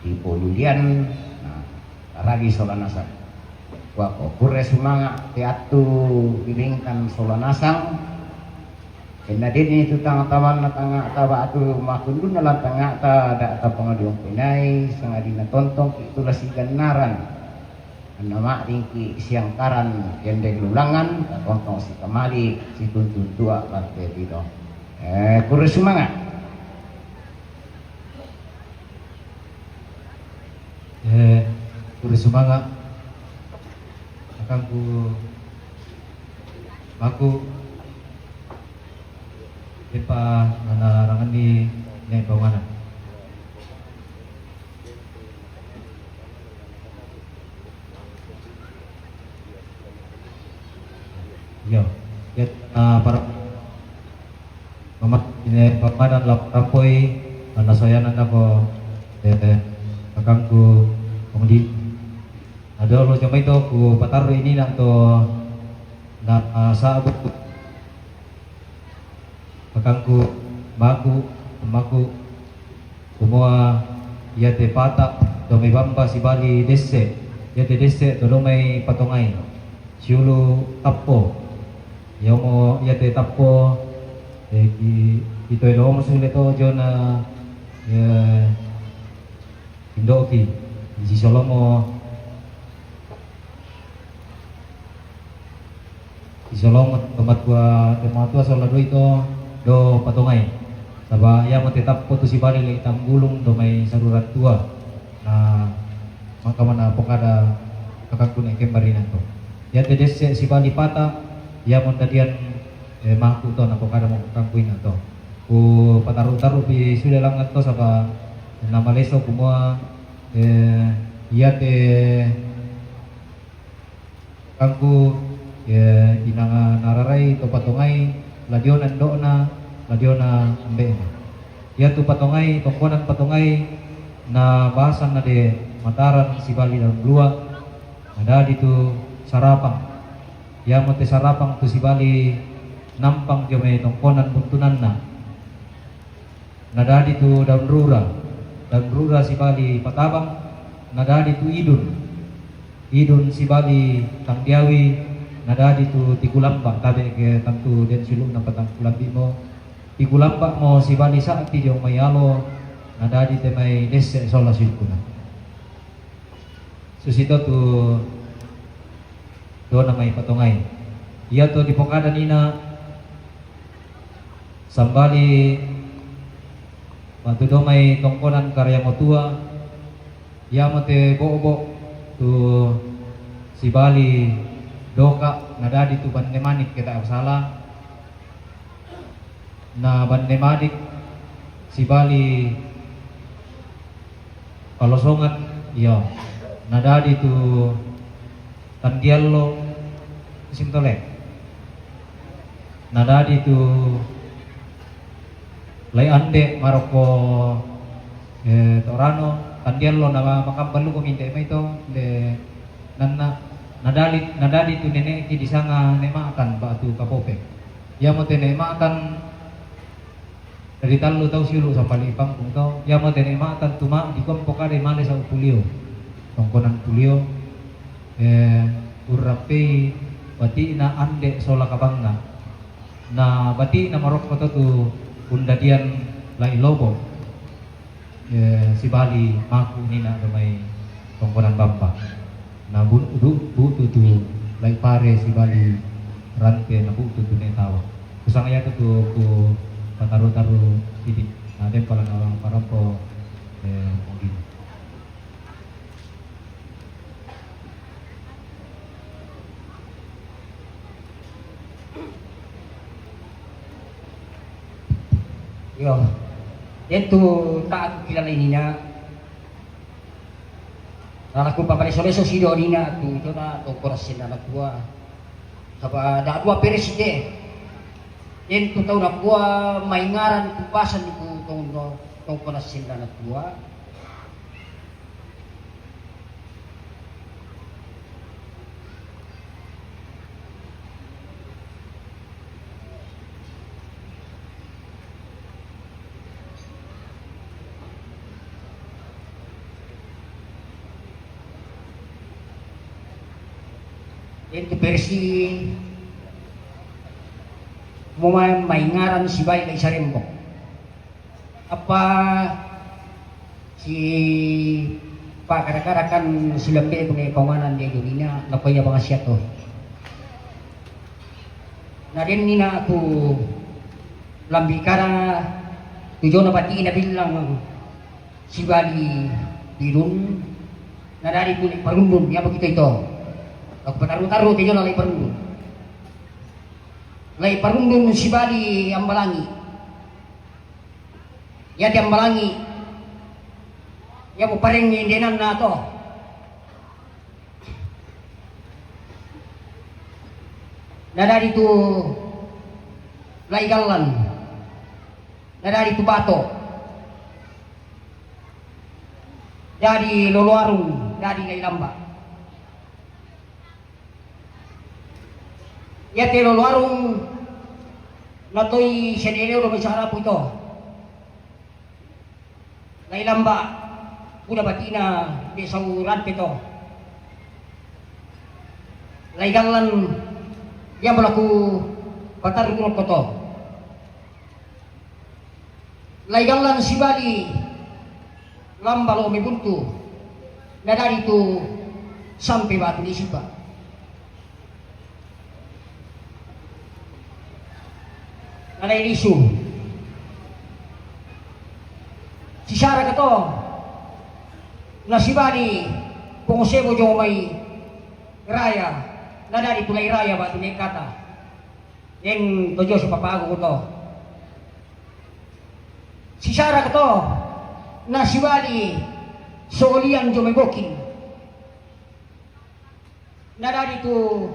di polulian, nah, ragi sola nasang. Kuako, kurre sumanga te attu ibengkan sola nasang. Enna denni tu tang-, tamanna tangnga'ta ba'tu makundunna lan tangnga'ta da tapangadiong penai, sangadinna tontongki tu la sigannaran. Anna ma'dingki siangkaran ende lulangan, tatontong sikamali, situntun tua parte tito. Eh, kurre sumanga'. Eh, kurre sumanga'. Akangku, maku, depa nana ranganni ne bangunan. Iyo, iyo, ah, para mama, ine pamadan la parampoi, nana soyanan nako, eh, akangku, pangudi. Ado lo jomai to ku patarru ini na to na, ah, sabu. Akangku, maku, maku, kumua iate pata' to mai bamba sibali desse', iate desse' to do mai patongai, siulu tappo. Iamo iate tappo, eh, ki, kitoe domo sule to jona, eh, indo'ki, sisolomo Sisolomo to matua, to matua sola doi to do patongai. Saba' iamo te tappo tu sibali le tanggulung do mai saruran tua. Na maka mana pokada kakakku ne kembarina to. Iate desse' sibali pata', iamo ndadian, eh, maku to na pokada mo kakakku ina to. Ku pataru-taru pi sule langan to saba' namaleso kumua, eh, iate Kangku, eh, inanga nararai to patongai, la diona indo'na, la diona ambe'na. Iatu patongai, tongkonan patongai, na bahasanna de mataran sibali daun rua, na dadi tu sarapang. Iamo te sarapang tu sibali nampang dio mai tongkonan buntunanna. Nadadi tu daun rura, daun rura sibali patabang, nadadi tu idun, idun sibali tangdiawi, nadadi tu tikulamba, tabe' ke tantu den siulu' na patangkulambi mo, tikulamba mo sibali sa'ti dio mai alo, nadadi te mai desse' sola siukkuna. Susito tu dona mai patongai. Iato dipokadan ina sambali matu do mai tongkonan karaya motua, iamo te bo'bo' tu sibali doka' nadadi tu banne manik ke tak salah. Na banne madik sibali palosongan, iyo, nadadi tu tandiallo, isim tole. Nadadi tu lai ande maroko, eh, torano, tandiallo na makambalu ko minde mai to, de nanna, nadali, nadadi tu nene'ki disanga ne ma'tan ba'tu kapope. Iamo te ne ma'tan ri tallu tau siulu' sampali pangkung to. Iamo te ne ma'tan tu ma-, dikua pokadai male sau pulio. Tongkonan pulio, eh, urrappei bati'na ande sola kabangnga. Na bati'na marokko to tu undadian lai lobo. Eh, sibali maku nina do mai tongkonan bamba. Na bu-, bu-, butu tu lai pare sibali rante na butu tu ne tawa. Kusanga iatu tu ku pataru-taru sidi. Na den pala na parompo, eh, mungkin. Iyo. Iatu taat kilala inina. Nalaku papaleso-leso sido nina tu tona tongkonan sendana tua. Saba' da dua peres de. Iatu tau nakua maingaran tu pasan ku tong-, tongkonan sendana tua. Iatu versi mo ma-, maingaran sibawa' lai sarembong. Apa si Pakara-kara kan silambe kune konganan de junina, nakoya bangasiato. Na den nina ku lambi kara tujona bati na bilang sibali bilun, na dari ku lai parundun, ya begitu itu. Aku pataru-taru tujona lai parundun. Lai parundun sibali ambalangi. Ya ti ambalangi. Ya mu pareng indenan na to. Na dari tu lai gallan. Na dari tu bato. Dari loloarung, dari lai lamba. Ia te loloarung natoi seneleo do mesara puito. Lai lamba, uda batina de sauran peto. Lai gallan, ia balaku patar urok koto. Lai gallan sibali lamba lo mebuntu, na dari tu sampe batu ni sipa. Na dari lisu. Sisara kato, na sibali pongosebo jo mai raya, na dari tu lai raya batu ni kata. Deng tojo si papagu to. Sisara to, na sibali solian jo mai bokin. Na dari tu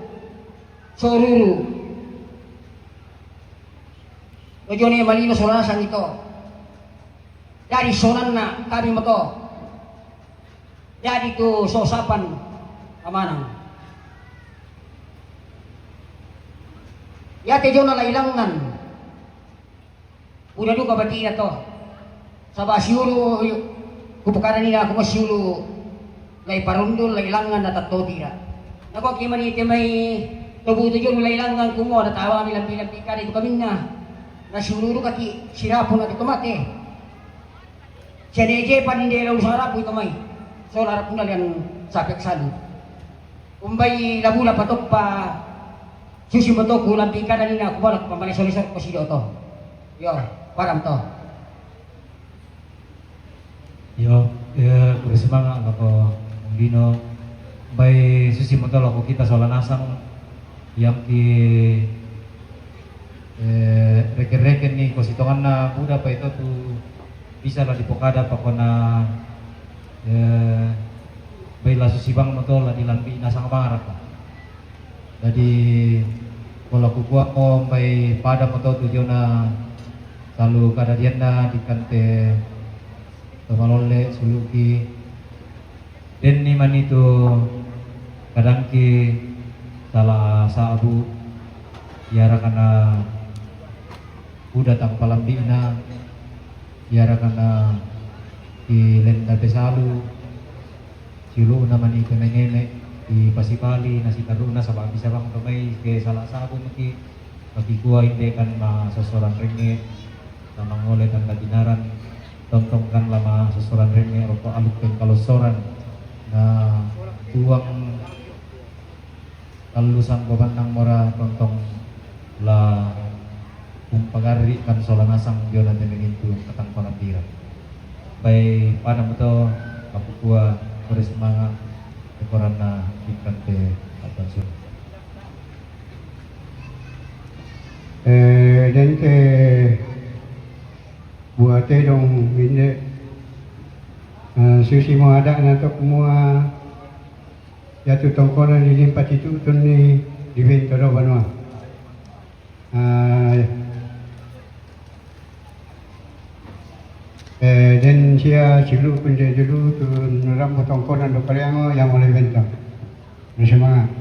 soruru. Tojo ne malino sola nasang ito. Dari sonanna kami moto. Jadi tu sosapan amanang. Ia te jona lailangan. Uda duka batina to. Saba siulu kupukara ni aku masiulu lai parundul lailangan na tattoti da. Nako kimani te mai tobu tu jona lailangan kumo ada tawa mi lampi-lampi kade tu kaminna. Na siulu duka ki sirapu na tu tomate. Seneje pande lau sarapu ito mai. Sola rapuna lian sapek salu. Umbai labula patoppa susi motoku lampi kada nina kubalak pamane soli sor kosido to. Yo, param to. Yo, eh, kure semangat lako Bung Dino. Umbai susi moto lako kita sola nasang yang ki Eh, reken-reken ni kositonganna buda pa ito tu bisa la dipokada pakona, eh, bai la susibang moto la dilambi nasang maraka. Jadi pola kukua ko bai pada moto tu jona salu kadadianna di kante tomalolle suluki. Denni manitu kadangki sala sabu, iarakana uda tang palambi'na, iarakana ki lenda pesalu, siulu'na manitu mengeme, ki pasipali, na sitarru'na saba bisa bang to mai ke sala sabu maki, makikua inde kan ma sossoran renge, na mangole tanda binaran, tontong kan lama sossoran remme rokko aluk pengkalossoran. Na tuang tallu sangko bannang mora tontong la umpagarri kan sola nasang jona temengintu katang panambiran. Bai pada meto kapukua kore semangat ekoranna ikan te akan sun. Eh, dente Buate dong inde, eh, susi mo ada'na to kumua, yatu tongkonan ni limpa titutun ni di bento do banua. Ah, eh, den sia siulu kunde dulu tu nurambo tongkonan do pariango yang oleh bento. Semangat.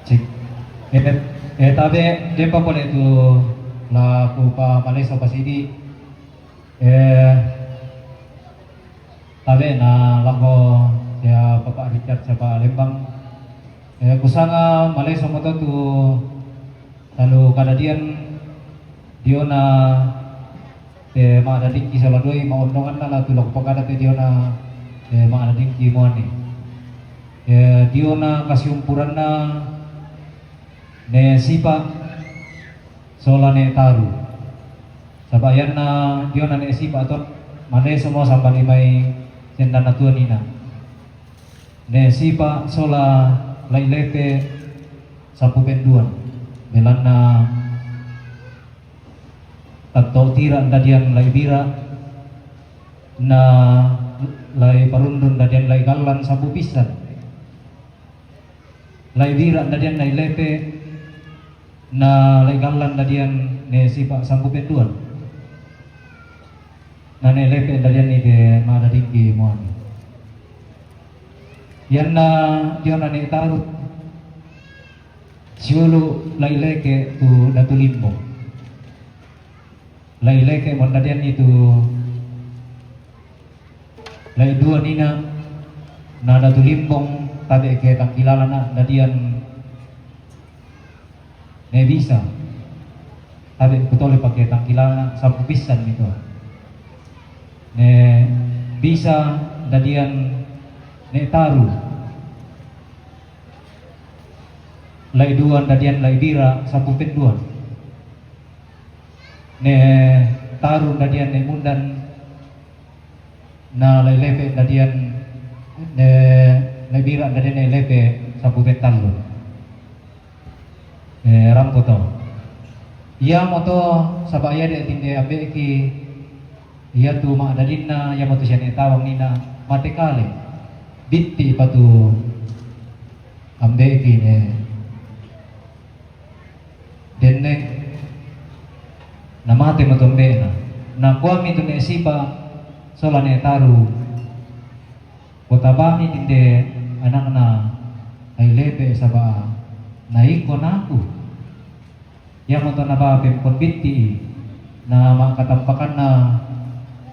Cek. Eh, eh, tabe', dempa pole tu la kupamaleso pasidi. Eh, tabe' na lako sia Bapak Richard sia Palembang. Eh, kusanga maleso moto tu talu kadadian diona te ma'dadingki sola duai ma'ondonganna la tu lako pakada te diona te ma'dadingki muani. Eh, diona kasiumpuranna ne sipa' sola ne taru. Saba' ianna diona ne sipa' to maleso mo sambali mai sendanna tuanina. Ne sipa' sola lai lepe' sampupenduan. Belanna tatto tira' ndadian lai bira' na lai parundun ndadian lai gallan sampupissan. Lai bira' ndadian lai lepe' na lai gallan ndadian ne sipa' sampupenduan. Na ne lepe' ndadian ni te ma'dadingki muani. Ianna diona ne taru siulu' lai leke' tu Datu Limbong. Lai leke' mo ndadian ni tu lai duanina na Datu Limbong tabe' ke tangkilalana ndadian ne bisa. Tabe' kutole pake tangkilalana sampupissan mi to. Ne bisa ndadian ne taru. Lai dua ndadian lai bira' sampupenduan. Ne taru ndadian ne mundan na lai lepe' ndadian ne, lai bira' ndadian ne lepe' sampupentallu. Eh, rampo to. Iamoto saba' ia de' tinde ambe'ki iatu ma'dadinna iamoto sia ne tawang nina mate kale. Bitti' patu ambe'ki ne denne' na mate mo tombe'na. Na kuami tu ne sipa' sola ne taru, kutabami tinde anakna ai lepe' saba' na iko naku. Iamoto napa pempon bitti'i na ma'katampakanna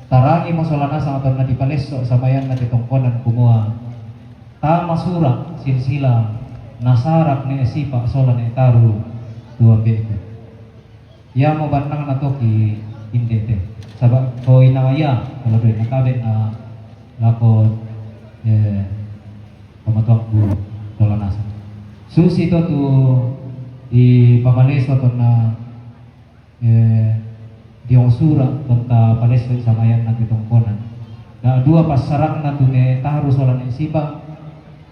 tarangi mo sola nasang atau na dipalesso samayanna te tongkonan kumua tama sura' silsila nasarak ne sipa' sola ne taru tu ambe'ku. Iamo bannang natoki inde te. Saba' ko ina ia, kalau doi nakabe na lako, eh, pamatuangku sola nasang. Susi to tu di pamaleso to na eh, diong sura' tonta palesso samayanna te tongkonan. Na dua passaranna tu ne taru sola ne sipa',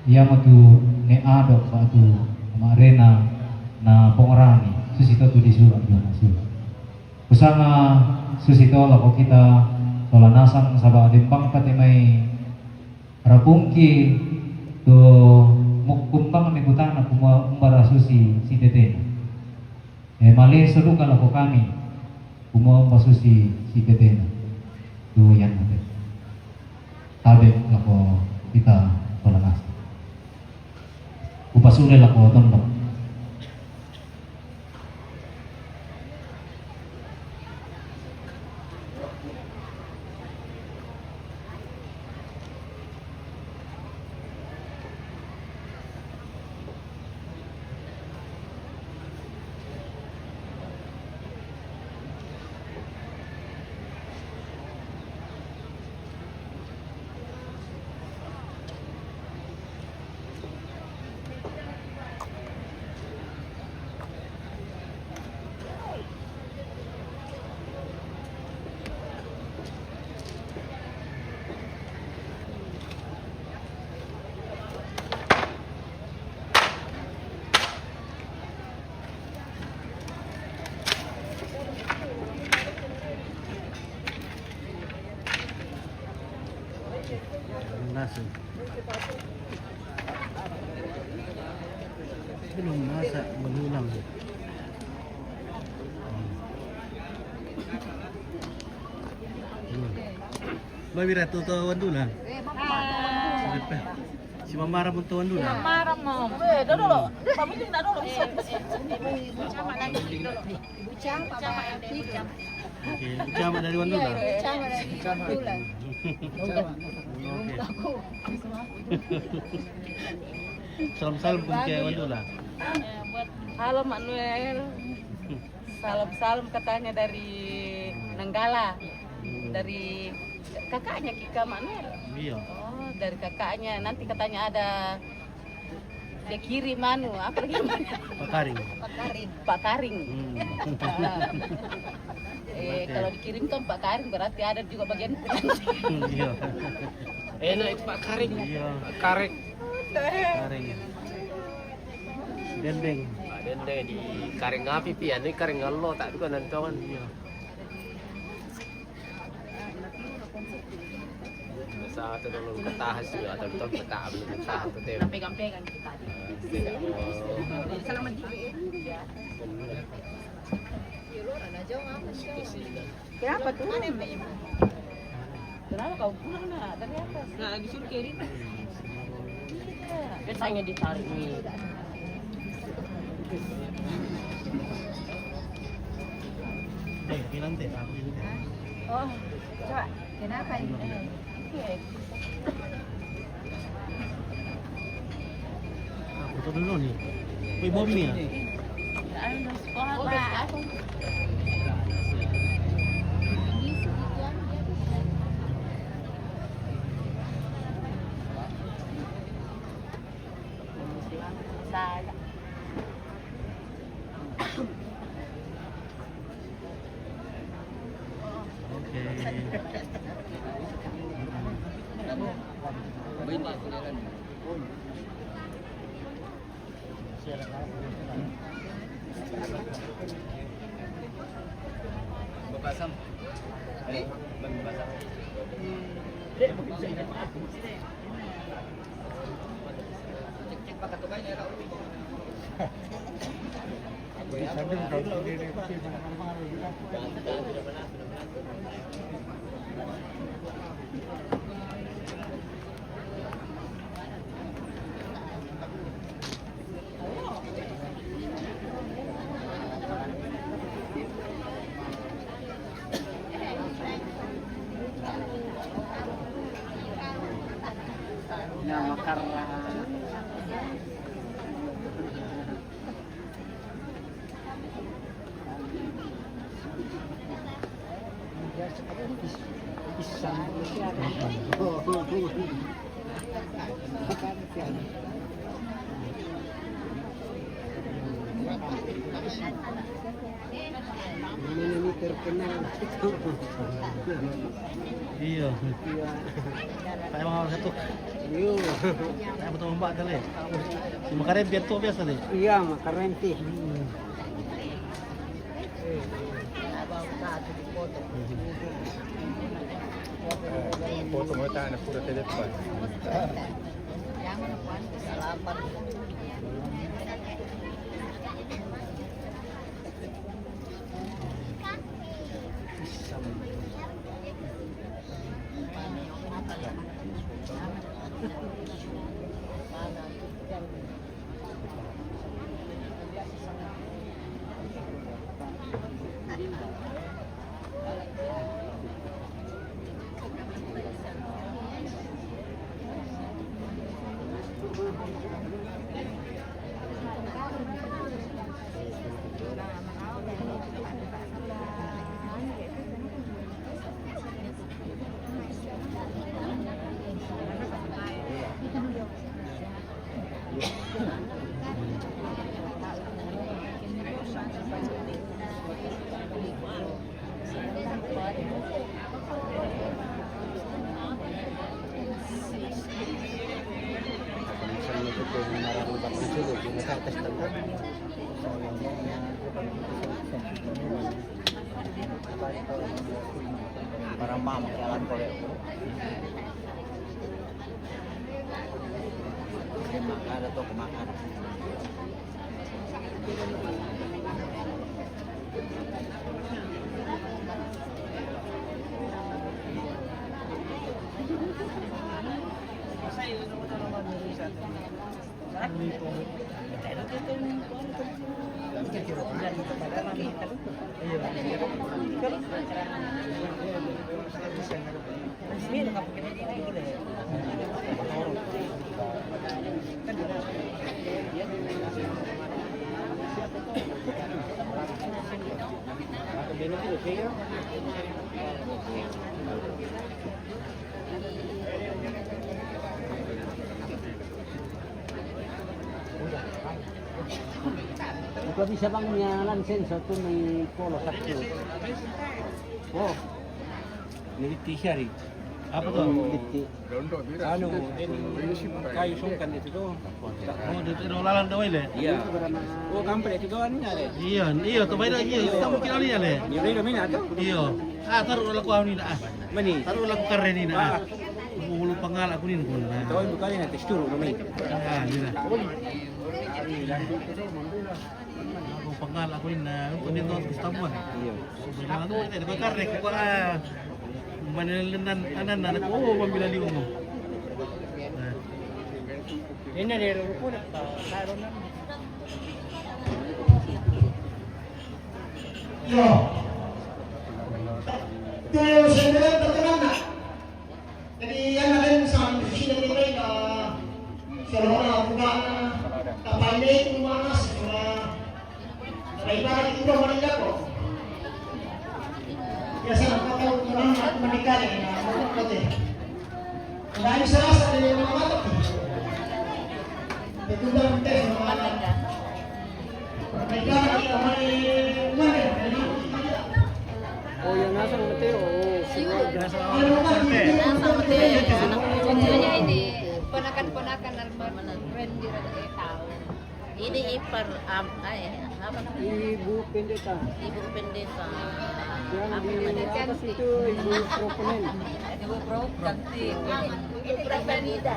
iamotu ne ado' batu ma'rena na pongorangi, susi to tu di sura' dua na sura'. Kusanga susi to lako kita sola nasang saba' dembang pate mai rapungki tu mukkumbang mi kutana kumua umbara susi sitetena. Eh, maleso duka lako kami, kumua umba susi sitetena. Tu ianna te. Tabe' lako kita sola nasang. Upasule lako tondok. Belum masak, berulang. Hmm. Babi Ratu to Wandula. Si Mama Ratu to Wandula. Mama Ratu. Eh, dulu. Kamu sini dulu. Ibu Cama lagi dulu. Ibu Cama, Ibu Cama. Oke, Ibu Cama dari Wandula. Iya, Ibu Cama dari Wandula. Oke. Salam-salam pun ke Wandula. Halo, Mak Noel. Salam-salam katanya dari Nanggala. Dari kakaknya Kika, Mak Noel. Iya. Oh, dari kakaknya. Nanti katanya ada dia kirim anu, apa lagi namanya? Pak Karing. Pak Karing. Pak Karing. Hmm. Ah. Eh, kalau dikirim kan Pak Karing, berarti ada juga bagian. Hmm, iya. Enak itu Pak Karing. Iya. Pak Karing. Karing. Dendeng. Pak Dendeng di Karing api, pi, ini Karing ngalo, tak juga nantongan. Iya. Biasa tu dulu ketahan sih, atau betul ketahan, ketahan tu teh. Pegang-pegang kita. Pegang. Selamat dulu ya. Kenapa tuh? Kenapa kau pulang, Nak? Dari atas? Nah, disuruh ke Rina. Iya. Biasanya ditarik nih. Eh, bilang teh, aku ini. Oh, coba. Kenapa ini? Iya. Aku tuh dulu nih. Wih, bom nih ya? Ayo, udah sekolah, Pak. Saya. Oke. Babasam. Eh, babasam. Cek-cek pakai tukainya, Kak. Nama karena Ini terkenal. Iya. Iya. Saya mau satu. Iya. Saya betul Mbak tadi. Cuma karen biar tuh biasa deh. Iya, mak karen sih. Hmm. Foto mo tayo na puro telepono. Para mama, jalan kolek. Makan atau kemakan. Ikaw di siya bang niya lansen sa ito may polo sakto. Oh. Niliti siya rin. Apa to? Niliti. Anu, ini kayu sungkan itu tuh. Oh, di itu lalan daw ile. Iya. Oh, kampret itu anu nya le. Iya, iya, to baida iya, kita mungkin ali ya le. Iya, iya, mina to. Iya. Ah, taruh laku anu ini ah. Mani. Taruh laku karen ini ah. Bulu pangal aku ini pun. Tahu bukan ini tekstur namanya. Ah, iya. Bulu pangal aku ini nah, untuk dia tahu sistem mah. Iya. Bulu pangal itu kita karek gua. Manelenan anan anak oh mambila liu mo. Ini dari ruko dah. Yo. Tuh sendiri terkenal nak. Jadi yang lain sama sini mereka. Selama bukan apa ini itu mana semua. Biasa na kata ko na mani kare na mo ko te. Na isa sa ni mga mata. Ito na ang test ng mga mata. May kare na may mani. O, yan nasa ng Mateo. O, sige. Nasa Mateo. Ano kaya ini? Ponakan-ponakan na friend dira tawo. Ini ipar am ay apa namanya? Ibu Pendeta. Ibu Pendeta. Yang apa di namanya? Atas itu Ibu Proponen. Ibu Pro cantik. Ibu Propenida.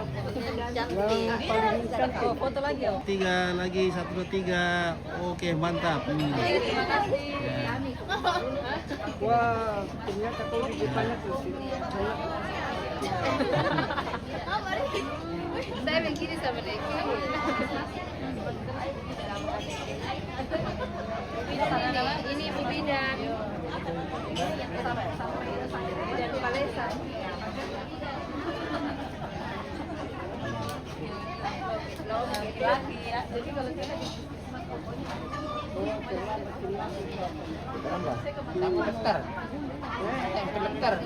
Cantik. Yang paling cantik. Oh, foto lagi oh. Tiga lagi satu dua tiga. Oke mantap. Hmm. Terima kasih. Ya. Wah, ternyata kau di depannya tuh. Saya begini sama Neki. Ini, ini Bu Bidan. Bidan Palesa. Laki-laki ya. Jadi kalau saya Berapa? Satu hektar. Satu hektar.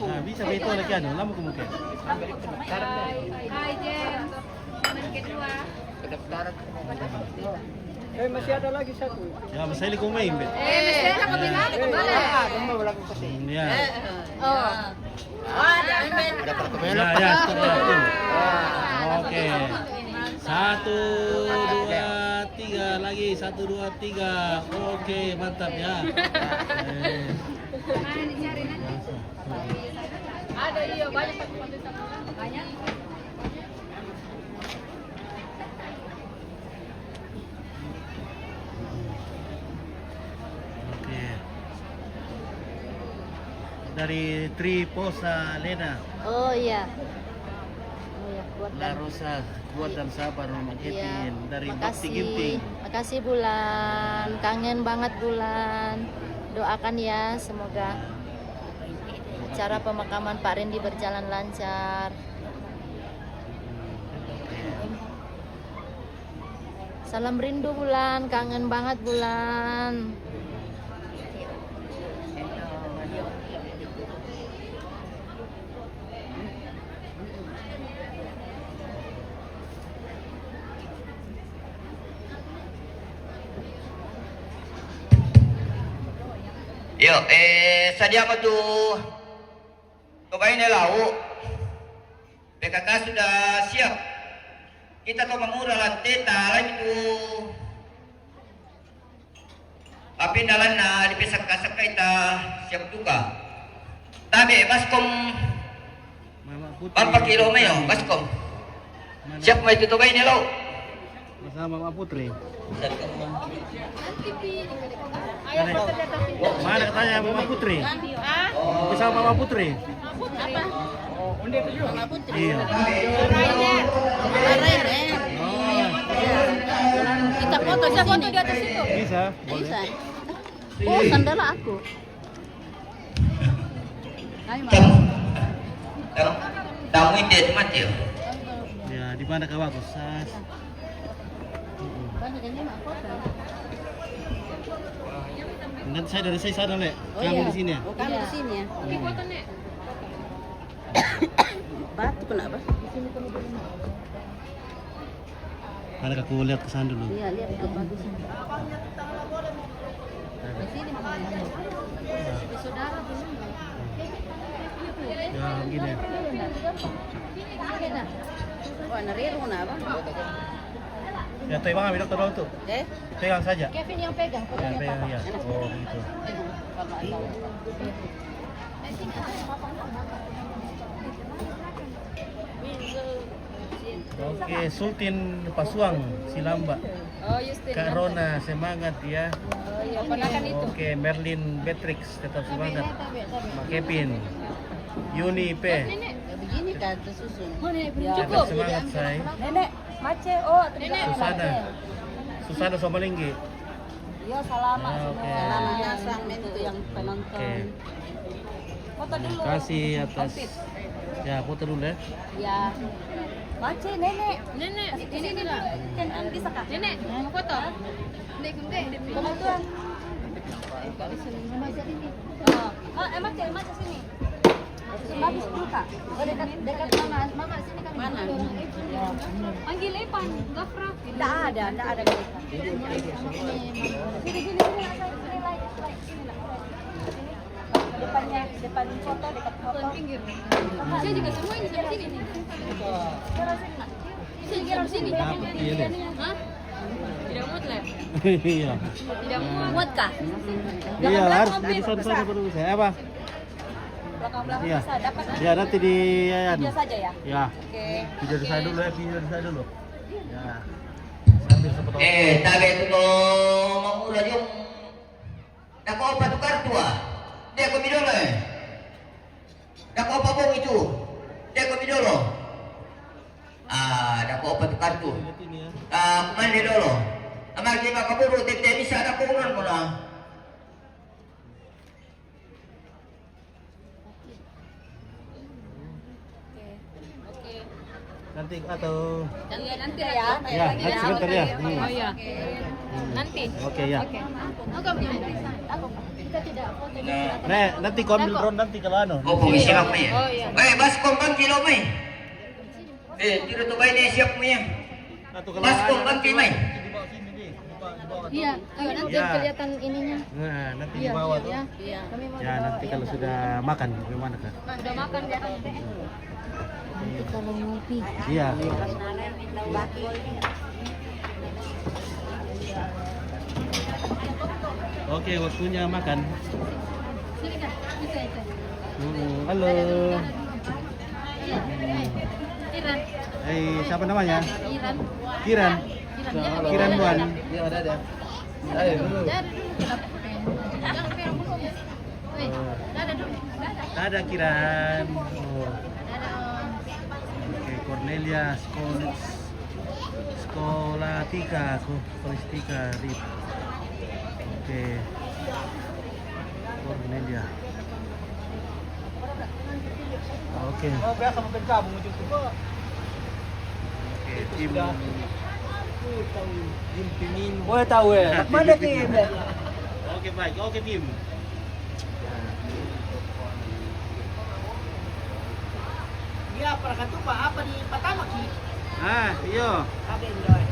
Nah, bisa betul lagi anu, lama kemungkinan. Hai, Jen. Teman kedua. Pendaftar. Eh, masih ada lagi satu. Ya, masih ada kau main, Bet. Eh, masih ada kau bilang. Eh, ah, kamu belakang pasti. Hmm, ya. Oh. Ada pertemuan ya, apa? Ya, ya, stop, ya, stop. Oke. Satu, dua, tiga lagi. Satu, dua, tiga. Oke, mantap ya. Eh. Ada iya banyak banyak. Oke. Dari Tri Posa Lena. Oh iya. Oh iya, kuat La dan Rosa, kuat dan sabar Mama Iya. Kevin dari Bakti Makasih. Ginting. Makasih Bulan. Kangen banget Bulan. Doakan ya semoga acara pemakaman Pak Randy berjalan lancar. Salam rindu Bulan, kangen banget Bulan. Yo, eh, sadia mo tu to baine lau. P K K sudah siap. Kita to mangura lanteta lagi tu. Apinda lanna di pesakka-sakka ita siap duka. Tabe baskom. Mama Putri. Pampa kilo mayo baskom. Siapa itu togai ini lo? Bersama Mama Putri. Mana katanya Mama Putri? Bersama Mama Putri. Apa? Mama Putri. Iya. Kemarin, eh. Oh, Kita foto di sini. Foto di atas itu. Bisa, boleh. Bisa. Oh, sandal aku. Ayo, Mas. Tamu ini dia mati ya? Ya, di mana kau bagus? Sas. Nanti saya dari saya sana, Lek. Oh, Kamu iya. Di sini ya? Oh, kamu di sini ya. Hmm. Batu kenapa? Ada aku lihat ke sana dulu. Iya, lihat itu bagus. Di sini, Mas. Saudara belum. Ya, begini. Oh, anak Rero, kenapa? Ya, tuh bang, ambil dokter dulu tuh. Eh? Pegang saja. Kevin yang pegang. Ya, pegang ya. Oh, begitu. Oke, Sultin Pasuang, Silamba. Oh, Justin. Kak Rona, semangat ya. Oh, iya, ponakan itu. Oke, Merlin Beatrix, tetap semangat. Mak Kevin. Yuni P. Ya, begini kan tersusun. Tetap semangat, say. Nenek, Mace, oh, terima Nenek. kasih, Susana. Mace. Susana Somalinggi. Yo, salamat Ah, semua. oke. Selamat datang untuk yang penonton. Oke. Foto Terima dulu. kasih atas, ya, foto dulu ya. Ya. Mace, Nenek. Nenek, Di sini dulu. Kan, kan bisa, Kak? Nenek, mau foto? Kebetulan. Oh, eh, Mace, Mace sini. Bagus dulu, Kak. Oh, dekat, dekat mama. Mama, sini kami. Mana? Panggil Evan, Gafra. Nggak ada, nggak ada mereka. Sini, sini, sini, sini, like, like, sini, like. Depannya, depan foto, dekat foto. Pinggir. Saya juga semua ini sama sini. Sini, sama sini. Kenapa? Iya deh. Hah? Tidak muat lah. Iya. Tidak muat. Muat kah? Iya, harus di sana sana baru bisa. Apa? Belakang-belakang Iya. Bisa dapat. Ya, nanti di ya, Dia saja ya. Ya. Oke. Video di saya dulu ya, video di saya dulu. Ya. Sambil foto. Eh, tabe tu ko mangura jong. Dako apa tu kartu ah? Dia ko midolo eh. Dako apa bong itu? Dia ko midolo. Ah, dako apa tu kartu? Ah, kumande dolo. Amar ki makaburu tete bisa dako unon mo na. Oke. Nanti atau Iya, nanti ya. Ya, nanti sebentar ya. Hmm. Oh iya. Nanti. Oke ya. Oke. Aku nggak punya. Aku. Kita tidak foto. Nek, nanti kau ambil drone nanti kalau anu. Oh, pengisi aku ya. Oh iya. Eh, bas kau bangkit lo mai. Eh, tidak tu baik ni siap punya. Atau kalau Bas kau anu, bangkit mai. Iya. Ayo nanti Ya. Kelihatan ininya. Nah, nanti di Iya. bawah tuh. Iya. Iya. Kami mau Ya, nanti kalau sudah makan bagaimana kah? Udah makan ya. Nanti kalau ngopi. Iya. Oke, waktunya makan. Sini kan. Bisa itu. Hmm, halo. Iran. Eh, siapa namanya? Iran. Kiran. Iran. Kiran Wan. Dari dulu. Jangan bilang belum. Weh, dadah dulu. Dadah. Ada Kiran. Oh. Dadah. Oke, Cornelia Skol Skolatika, Skolatika Rip. Oke. Cornelia. Oke. Oh, biasa makan kamu itu. Oke, tim. Boleh tahu ya. Mana tim? Oke, baik. Oke, tim. Dia apa kata Pak? Apa di pertama ki? Ah, iyo. Apa yang doy?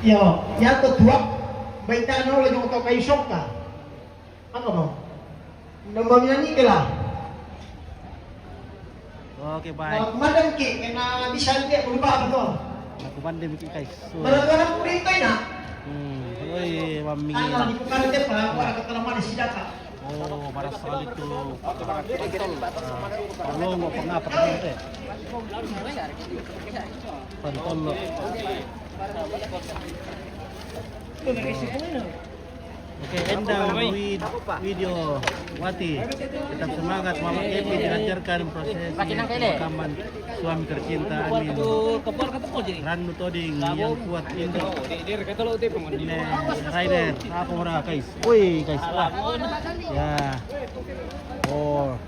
Iyo, ya to tuak, baita no lo jong to kai soka. Apa mo? Nomor ni kela. Oke, baik. Madam ki kena bisa dia berubah apa to? Aku pandai bikin kai. So. Barang-barang kulit kai na. Hmm. Oi, Mami. Oh, marasa itu. Ah, palongo, pengapa, pengapa? Pantolo. Oke, endang wid-, video wati. Tetap semangat, Mama Evi dilancarkan proses pemakaman suami tercinta Amin. Rannu Toding yang kuat, Indo. Ini Rainer, apa ora, guys? Woi, guys. Wah. Ya. Oh.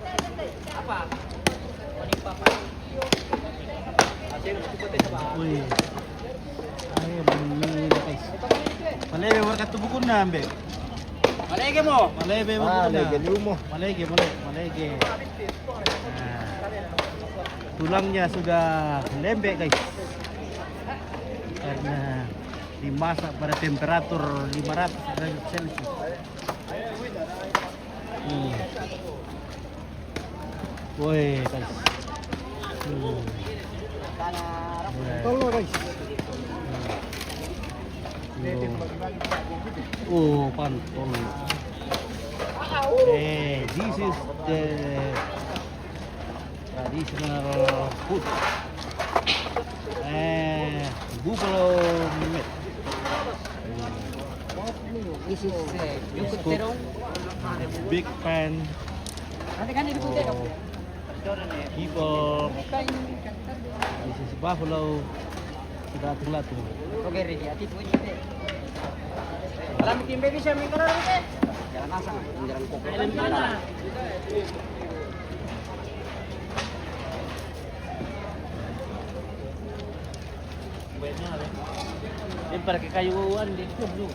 Woi. Ayo, Mami, guys. Malebe warga tubuhku nambe. Malege mo. Malebe mo. Malege liu mo. Malege, malege, malege. Nah, tulangnya sudah lembek, guys. Karena dimasak pada temperatur lima ratus derajat Celcius. Hmm. Woi, guys. Hmm. Woi. Tolo, guys. Hmm. Oh, pan, tolo. Eh, this is the traditional food. Eh, buffalo meat. This is, uh, big pan. Oh, people. This is buffalo. Kita atur lah tuh. Oke, Riki, hati tuh ini. Kalau bikin baby siapa yang kenal, Riki? Jalan asal, jalan kok. Ini pakai kayu anu di dulu.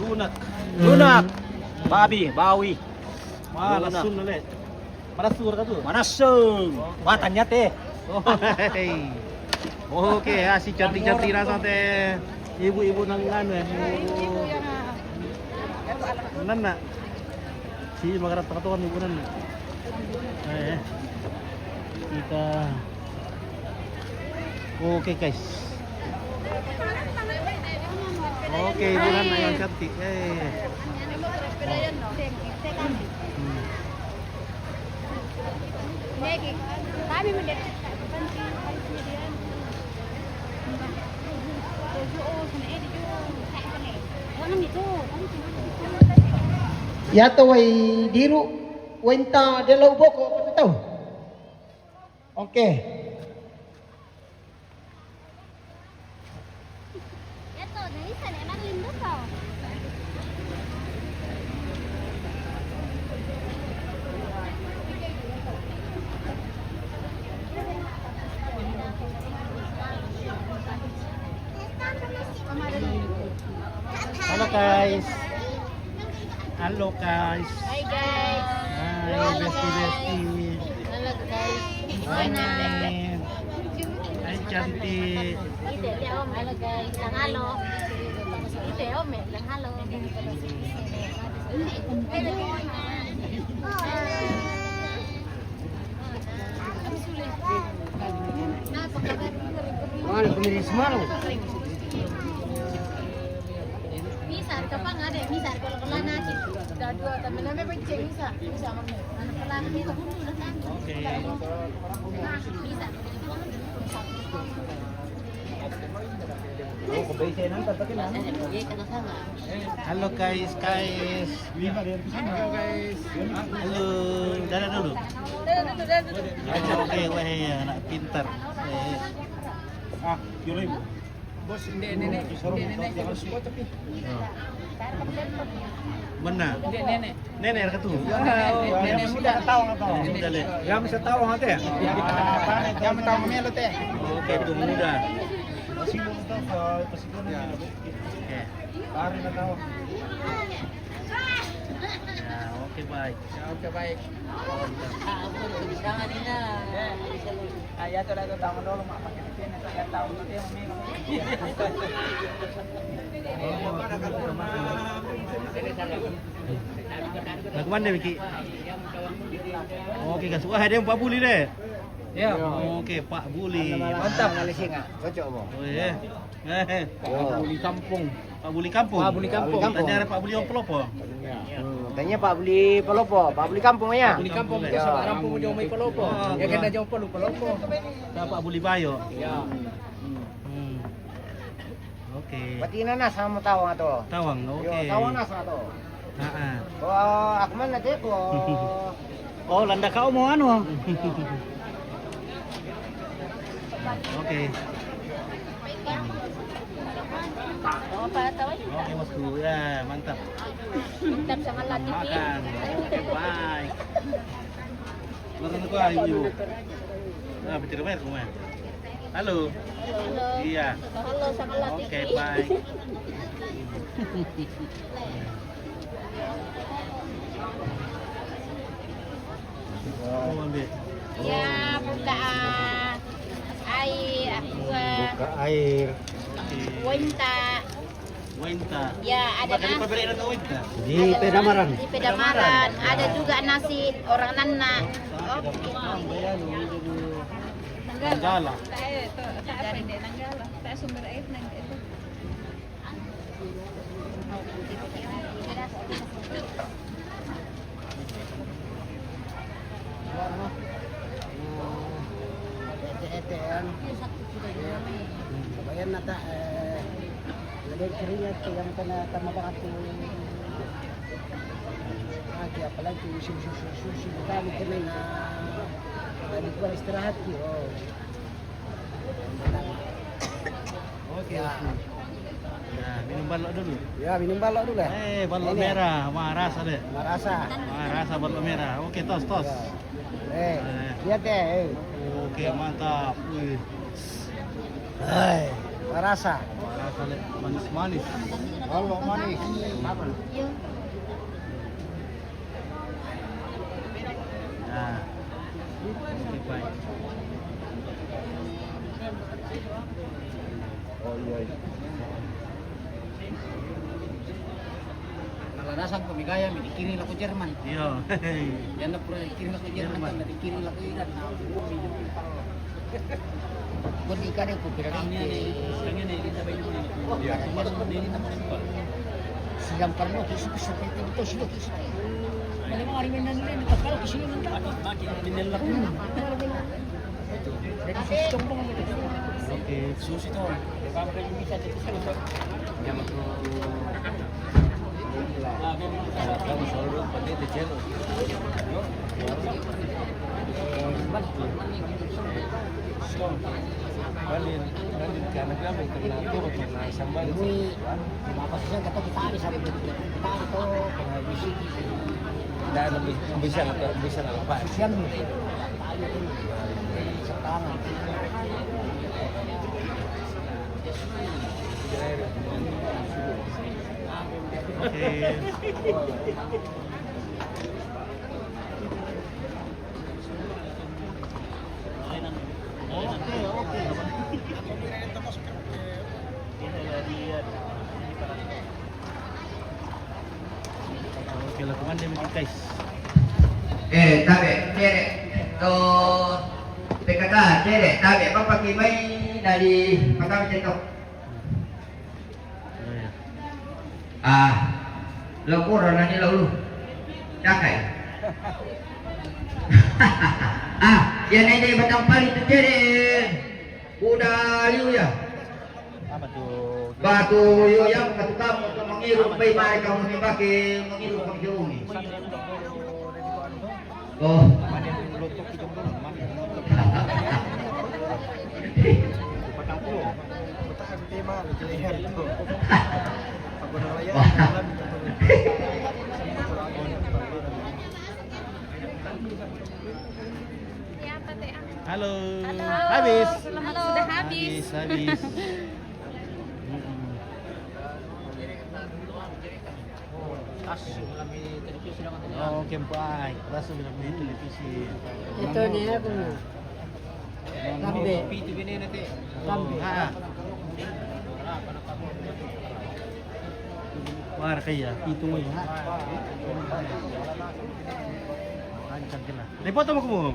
Lunak. Lunak. Babi, bawi. Wah, langsung le. Manasung ka tu? Manasung. Oke. Batanya teh. Oh, hei. Oke, ya, si cantik-cantik rasa teh. Ibu-ibu nang anu ya. Ibu. Nana. Si makarat patungan ibu nana. Eh, kita. Oke, guys. Oke, ibu nana yang cantik. Eh. Hmm. Yato wai diru, wenta delo boko, apa tu tau? Oke. Halo, guys. Halo, guys. Hai, guys. Hai, halo, bestie, guys. Bestie. Halo, guys. Hai. Hai, cantik. Ite, ite, Om. Halo, guys. Bilang halo. Ite, Om, bilang halo. Mana kumiris malu? Misar, kapang ada, misar, kalau kelana aja. Dah dua, tapi namanya penceng, misar. Misar, mana kelana itu. Oke. Misar. Halo, guys, guys. Halo, guys. Halo, dadah dulu. Dadah dulu, dadah dulu. Oke, weh, anak pintar. Eh. Ah, yole. Bos, ndek nenek, ndek nenek, bos, bos, tapi. Benar. Ndek nenek. Nenek ka tu? Nenek, nenek, nenek muda. Tahu, tahu. Nenek muda le. Jam satu tahu, teh. Jam tahu kami lo, teh. Oke, tu muda. Oke. Ya, oke, baik. Ya, oke, baik. Ah, aku udah jangan ini, nah. Ah, ya, tu dah tu tahu dulu, mak, pakai sini, tu ya tahu, tu dia memang. Lagu mana, Miki? Oke, guys. Wah, ada yang empat puluh deh. Ya. Oke, Pak Buli. Mantap. Cocok, Bang. Oh, iya. Eh, Pak Buli Kampung. Pak Buli Kampung. Pak Buli Kampung. Tanya Pak Buli Palopo. Hmm, tanya Pak Buli Palopo, Pak Buli Kampung ya. Pak Buli Kampung, ya. Sama Kampung Jomai Palopo. Oh, ya, kena Jomai Palopo. Pak Buli Bayo. Ya. Hmm. Oke. Berarti ini nas sama tawang atau? Tawang, oke. Yo, tawang nas atau? Heeh. Oh, aku mana teko? Oh, landa kau mau anu? Oke. Oke, bosku. Ya, mantap. Mantap, sangat latih. Makan. Oke, bye. Makan apa, Ibu? Ah, bicara bayar, Kuma. Halo. Halo. Iya. Halo, sama latih. Oke, bye. Oh, ambil. Ya, buka, ah, air, aqua. Buka air. Oke. Kuenta. Wainta. Ya, ada. Baka di nasi. Paberian ng wainta? Di ada Pedamaran. Orang di Pedamaran. Ada juga nasi orang Nanna. Oke. Nanggala. Tayo, ito. Taas, hindi. Nanggala. Taas, sumber air, nanggala. Ete, ete, ano? Sabayan na ta, eh, lagay ko rin yan, kaya mo ka na tama ba kasi, ah, kaya pala, kung susu, susu, susu, kami kami na, ah, di ko istirahat, oh. Oke, ya. Oke. Ya, minum balok dulu. Ya, minum balok dulu ya. Eh, balok merah, marasa deh. Marasa. Marasa balok merah. Oke, tos, tos. Ya. Eh, lihat deh. Eh. Oke, mantap. Wih. Hai, marasa. Marasa deh, manis-manis. Balok manis. Nah. Oke, baik. Oh, iya, iya. Kalau datang ke Megaya, mi dikiring lagu Jerman. Iya. Yang nak pura dikiring lagu Jerman, Jerman. Kan dikiring lagu Iran. Nah, bukan di kare ko pira. Kami ni, kami ni, kita bayi ni. Iya. Silang parno, kisu, kisu, kisu, kisu, kisu. Mali mo, ari, menan, menan, kisu, kisu, kisu. Oke. Susi to. Dan lebih bisa, bisa apa? Oke. Oke, oke. Oke, lakukan demikian, guys. Eh, tabe, cere. To, pekata, cere, tabe, papa kimai dari Patang Cetok. Ah, lo kuro nani lo lu. Cakai. Ah, ya nene batang pali tu cere. Udah liu ya. Apa tu? Batu yo yang katu kamu tu mengiru pai mari kamu ni bake mengiru kamu jauh ni. Oh. Mana yang lotok itu dulu, mana yang lotok? Patang puluh. Patang puluh. Wah. Halo. Halo. Habis. Selamat, halo. Sudah habis. Habis, habis. Mm-mm. Langsung dalam televisi naman tayo. Oo, kempai. Langsung dalam televisi. Ito na ako. Lambe. Lambe. Ah. Para kaya, ito mo yun, ha? Ano ka kila? Reporta mo kumuha.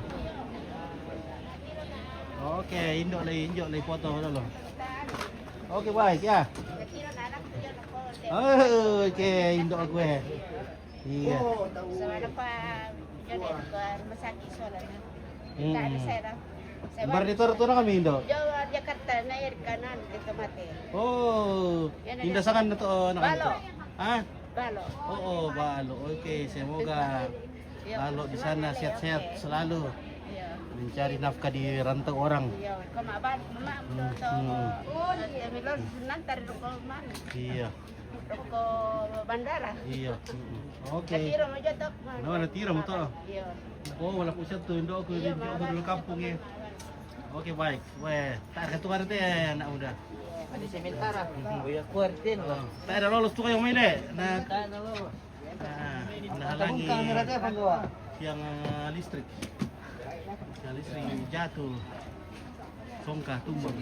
Oke, Indo lagi, Indo lagi foto dulu. Oke, baik ya. Oke, Indo gue. Iya. Sa wala pa, diyan na ko, masakit sa wala na. Mm. Tadi saya na. Saya Bar wala dito, sa ito na kami, Indo. Diyan, Jakarta, na air kanan, dito mati. Oh, Yan na Indo dyan. Sangan na to, oh, na Balo. Ha? Balo. Oo, Balo. Okay, semoga Iya. Balo di sana sehat-sehat selalu. Iya. Mencari nafkah di rantau orang. Iya, ko ma-, ba-, ma-, Hmm, to, hmm. Iya, Milo, nanti ada ko mana? Iya. Ko bandara. Iya. Mm-mm. Oke. Natira mo dyan, Tok. No, natira mo to. Iya. Oh, wala po siya to. Hindi ako, Iya, hindi ako mawala dulu siya kampung eh. Pagmamawan. Oke, baik. Weh, tak ada tuan itu ya, anak muda. Ada sementara. Mhm. Kuya Kuartin, Oh, tak ada lolos tuh kayo, Mile. Na, Tayo na, Lolo. Ah, nahalangi Tabung kamera dia, Panggawa. Tiang, ah, listrik. Tiang listrik jatuh. Songka tumbang.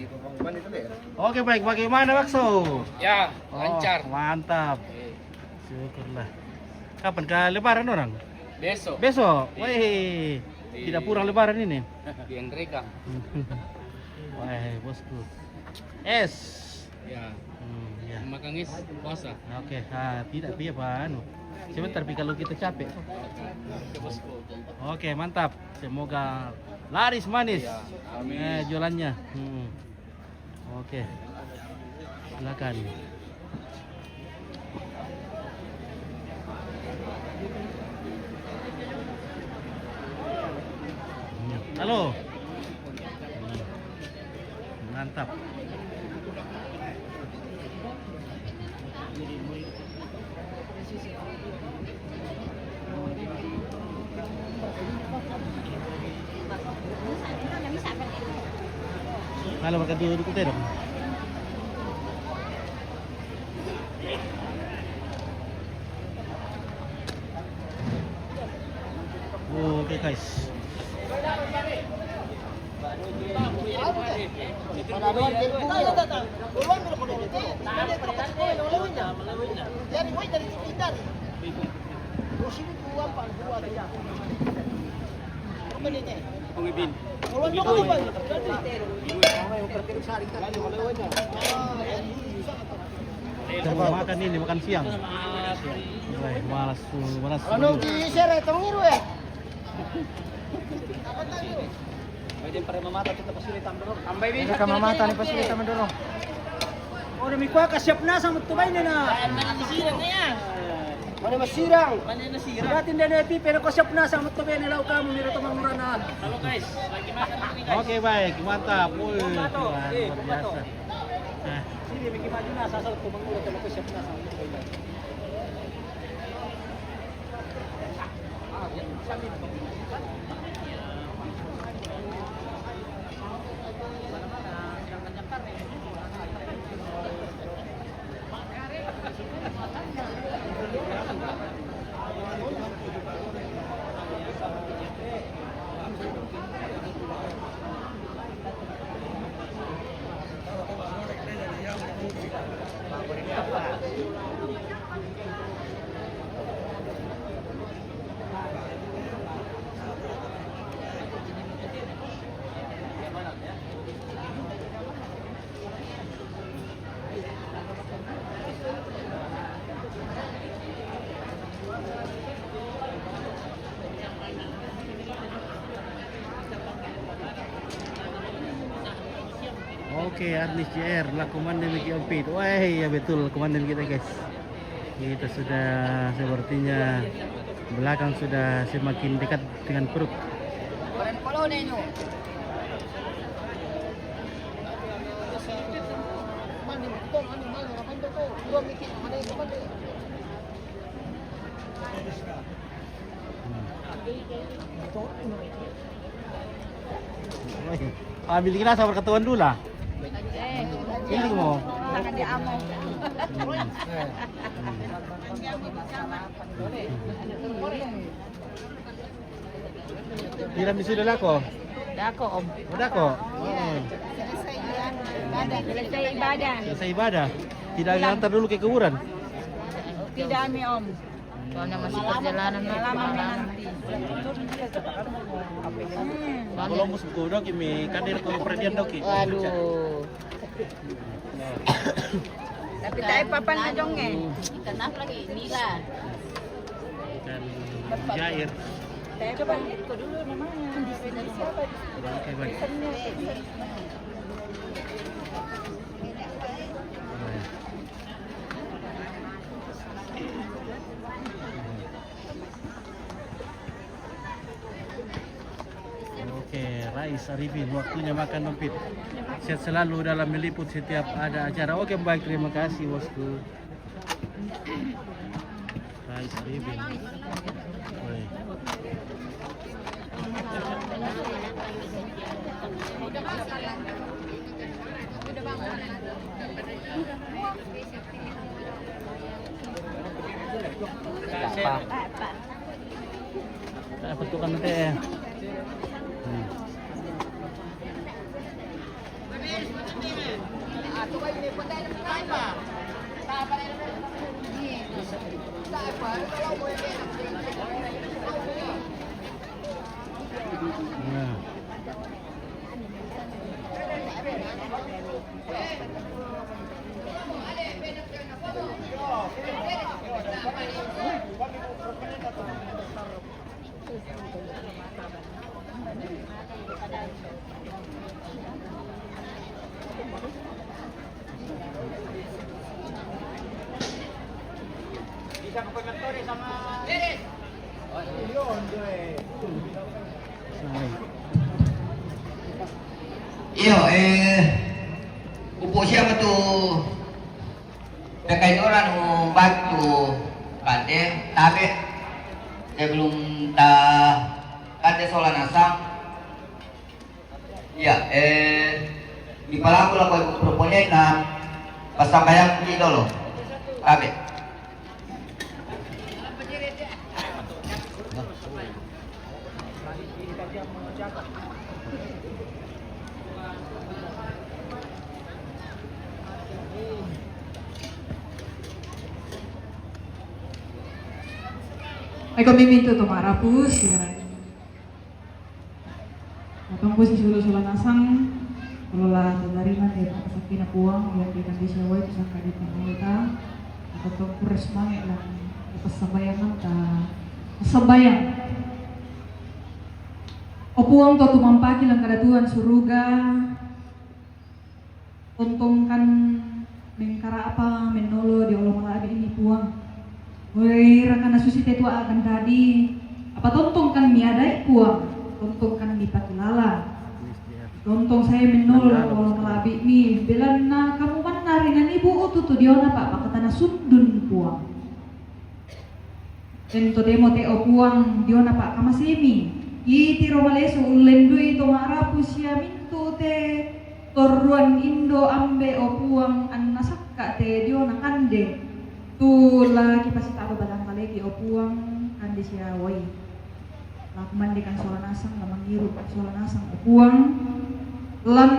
Oke, baik. Bagaimana, Bakso? Ya, Oh, lancar. Mantap. Eh. Syukurlah. Kapan ke Lebaran orang? Besok. Besok? Iya. Weh, Di tidak kurang Lebaran ini. Di Andreka. Weh, bosku. Es. Ya. Hmm, ya. Makan es puasa. Oke, ah, tidak, Pi, apa, anu. Sebentar, Pi, kalau kita capek. Oke, mantap. Semoga laris manis. Ya, amin. Eh, jualannya. Hmm. Oke. Silakan. Halo. Mantap. Halo, makan dulu, dulu, dong. Oke, guys. Kita mau makan ini, makan siang. Wah, malas, malas. Ano, di sir, eh, tong iru, eh. Pwede pa rin mamata kita pa sila tambay. Tambay. Hindi ka mamata ni pa sila tambay. Oh, dami ko, kasyap na sa mutubay na na. Ay, maninisiran na yan. Ano masirang? Maninisiran. Dating din ito, pero kasyap na sa mutubay na law ka mo, nila tumang mura na. Halo, guys. Lagi makan na kami, guys. Okay, baik. Mantap. Uy, Kumato. Eh, luar kumato. Biasa. Ah. Sige, may kimado na. Sasaw, tumang mura, talaga kasyap na sa mutubay na. Oke, Arnis C R, la komandan Mickey Ompit. Wah, iya betul, komandan kita, guys. Kita sudah sepertinya belakang sudah semakin dekat dengan perut. Uy, ambil kita sama ketuan dulu lah. Eh, Ini mo. Tangan di amo. Hmm. Tiramisu dulu ako. Dako, Om. Udah kok. Iya. Selesai ibadah. Selesai ibadah. Selesai ibadah. Tidak ngantar dulu ke kuburan. Tidak, mi Om. Soalnya masih perjalanan, malaman nanti. Kalau musim kudo kimi kadir ko perdian doki. Waduh. Tapi tai papan na jonge. Ikan apa lagi? Nila. Ikan jair. Saya coba lihat ko dulu namanya. Siapa di sini? Oke, baik. Oke, Rais Arifin, waktunya makan dompit. Sehat selalu dalam meliput setiap ada acara. Oke, baik, terima kasih, Bosku. Rais Arifin. Woi. Apa? Apa tuh kan teh? Hmm. Nah. Iyo, eh, upu' siapa tu? Pakain orang nu batu kande, tabe', sebelum ta kande sola nasang. Iya, eh, di palaku lako ibu proponenna, passambayang ki dolo. Tabe'. Eko mimintu to ma'rapu, silakan. Katongko sisulu sola nasang, olo la tatarima te pakkasampina Puang, uyan te kande sia wai tu sangka di pangaita, atau to kurre sumange' lan passambayanganta, passambayang. O Puang to tumampaki lan kadatuan suruga, tontongkan mengkara'pa mennolo dio olo mala'bi'mi Puang. Oi, rakana susi te tua akan tadi, apa tontongkan miadai Puang, tontongkan mipakilala. Tontong sae mennolo olo mala'bi'mi, belanna kamu manna rinani bu'utu tu diona pa'pakatana sundun Puang. Den totemo te o Puang diona pa'kamasemi. Itiro malesu ullendui to ma'rapu sia mintu te torruan indo ambe o Puang anna sakka te diona kande. Tu la kipasitaba batangkaleki o Puang kande sia wai. La kumandekan sola nasang, la mangiru sola nasang o Puang. Lan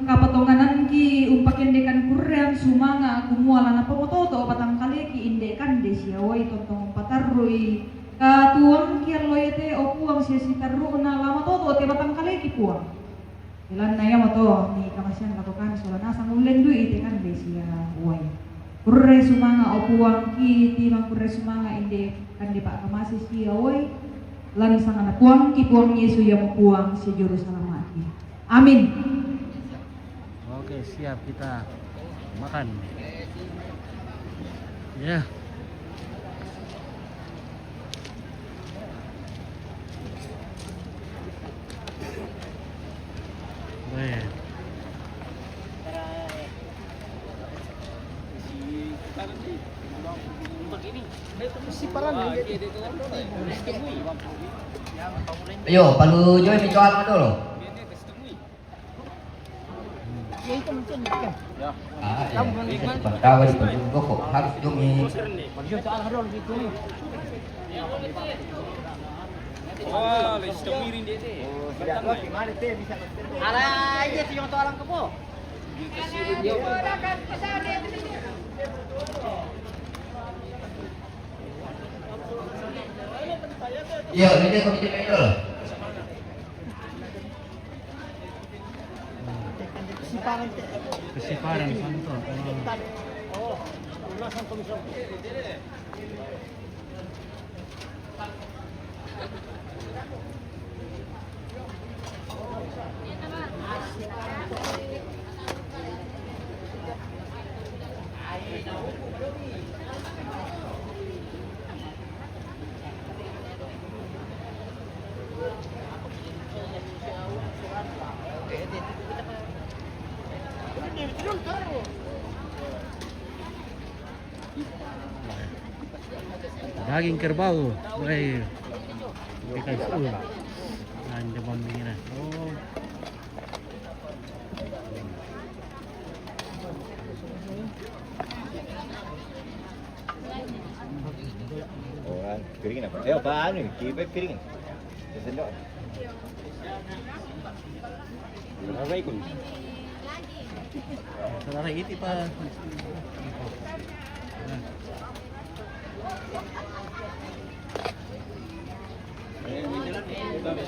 kapatongananki umpakendekan kurrean sumanga' kumua la napamototo' batangkaleki inde kande sia wai tontong umpatarru'i katuoangki allo iate o Puang sia sitarru'na la matoto' te batangkaleki Puang. Belanna iamoto ni kamasean lako kami sola nasang ullendui te kande sia wai. Kurre sumanga' o Puang ki timang kurre sumanga' inde kande pa'kamase sia wai. Lan sangana Puangki Puang Yesu iamo Puang sia Juru Salama'ki. Amin. Oke, siap kita makan. Ya. Baik. Ayo, palu join mi coa dolo. Ah, iya. Bisa dipantau di pojok kok harus dong ini. Ala aja si yang orang kepo. Iya, ini aku bikin itu. Kesiparan, Santo. Daging kerbau. Weh. Kita sudah. Nah, ini bambu ini. Oh. Oh, kan. Kering apa? Eh, apa anu? Kibet kering. Sendok. Saudara itu, Pak.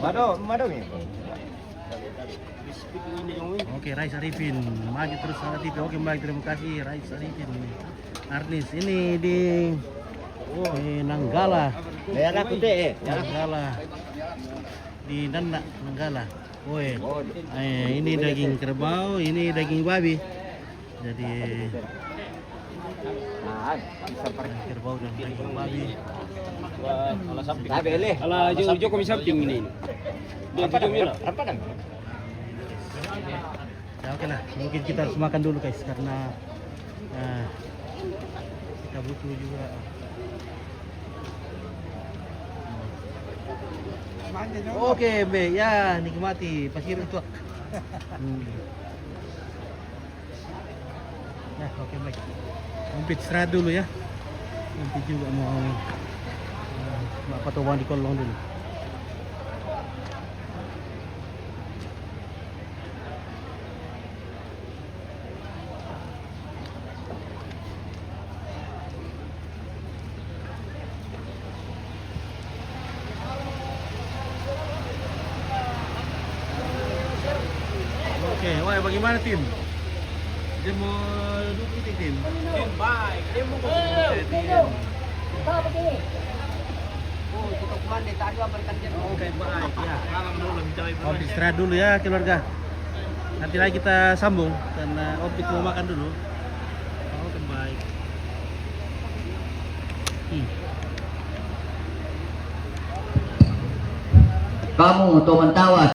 Mado, mado ni. Oke, Rais Arifin. Maju terus, Rais Arifin. Oke, baik, terima kasih, Rais Arifin. Arnis ini di, oh, eh, Nanggala. Daerah Kuta, eh. Nanggala. Di Nandak, Nanggala. Woi. Eh, ini daging kerbau, ini daging babi. Jadi, daging kerbau dan daging babi. Ala jo, jo kami samping ini. Dia apa tujuh namanya? Mila. Apa namanya? Ya, oke lah, mungkin kita harus makan dulu, guys, karena, eh, kita butuh juga. Oke, Be, ya, nikmati pasir itu. Hmm. Ya, oke, baik. Ompit istirahat dulu ya. Ompit juga mau, eh, apa tuh, di kolong dulu. Oke, wah, bagaimana, Tim? Dia mau duduk ini, Tim. Tim baik, dia mau. Oke, Tim. Oh, kita kemana? Tadi apa kan dia? Oke, baik, ya. Salam dulu, minta ibu. Oh, istirahat dulu ya, keluarga. Nanti lagi kita sambung karena Opik mau makan dulu. Oke, baik. Hmm. Kamu, Toman Tawas,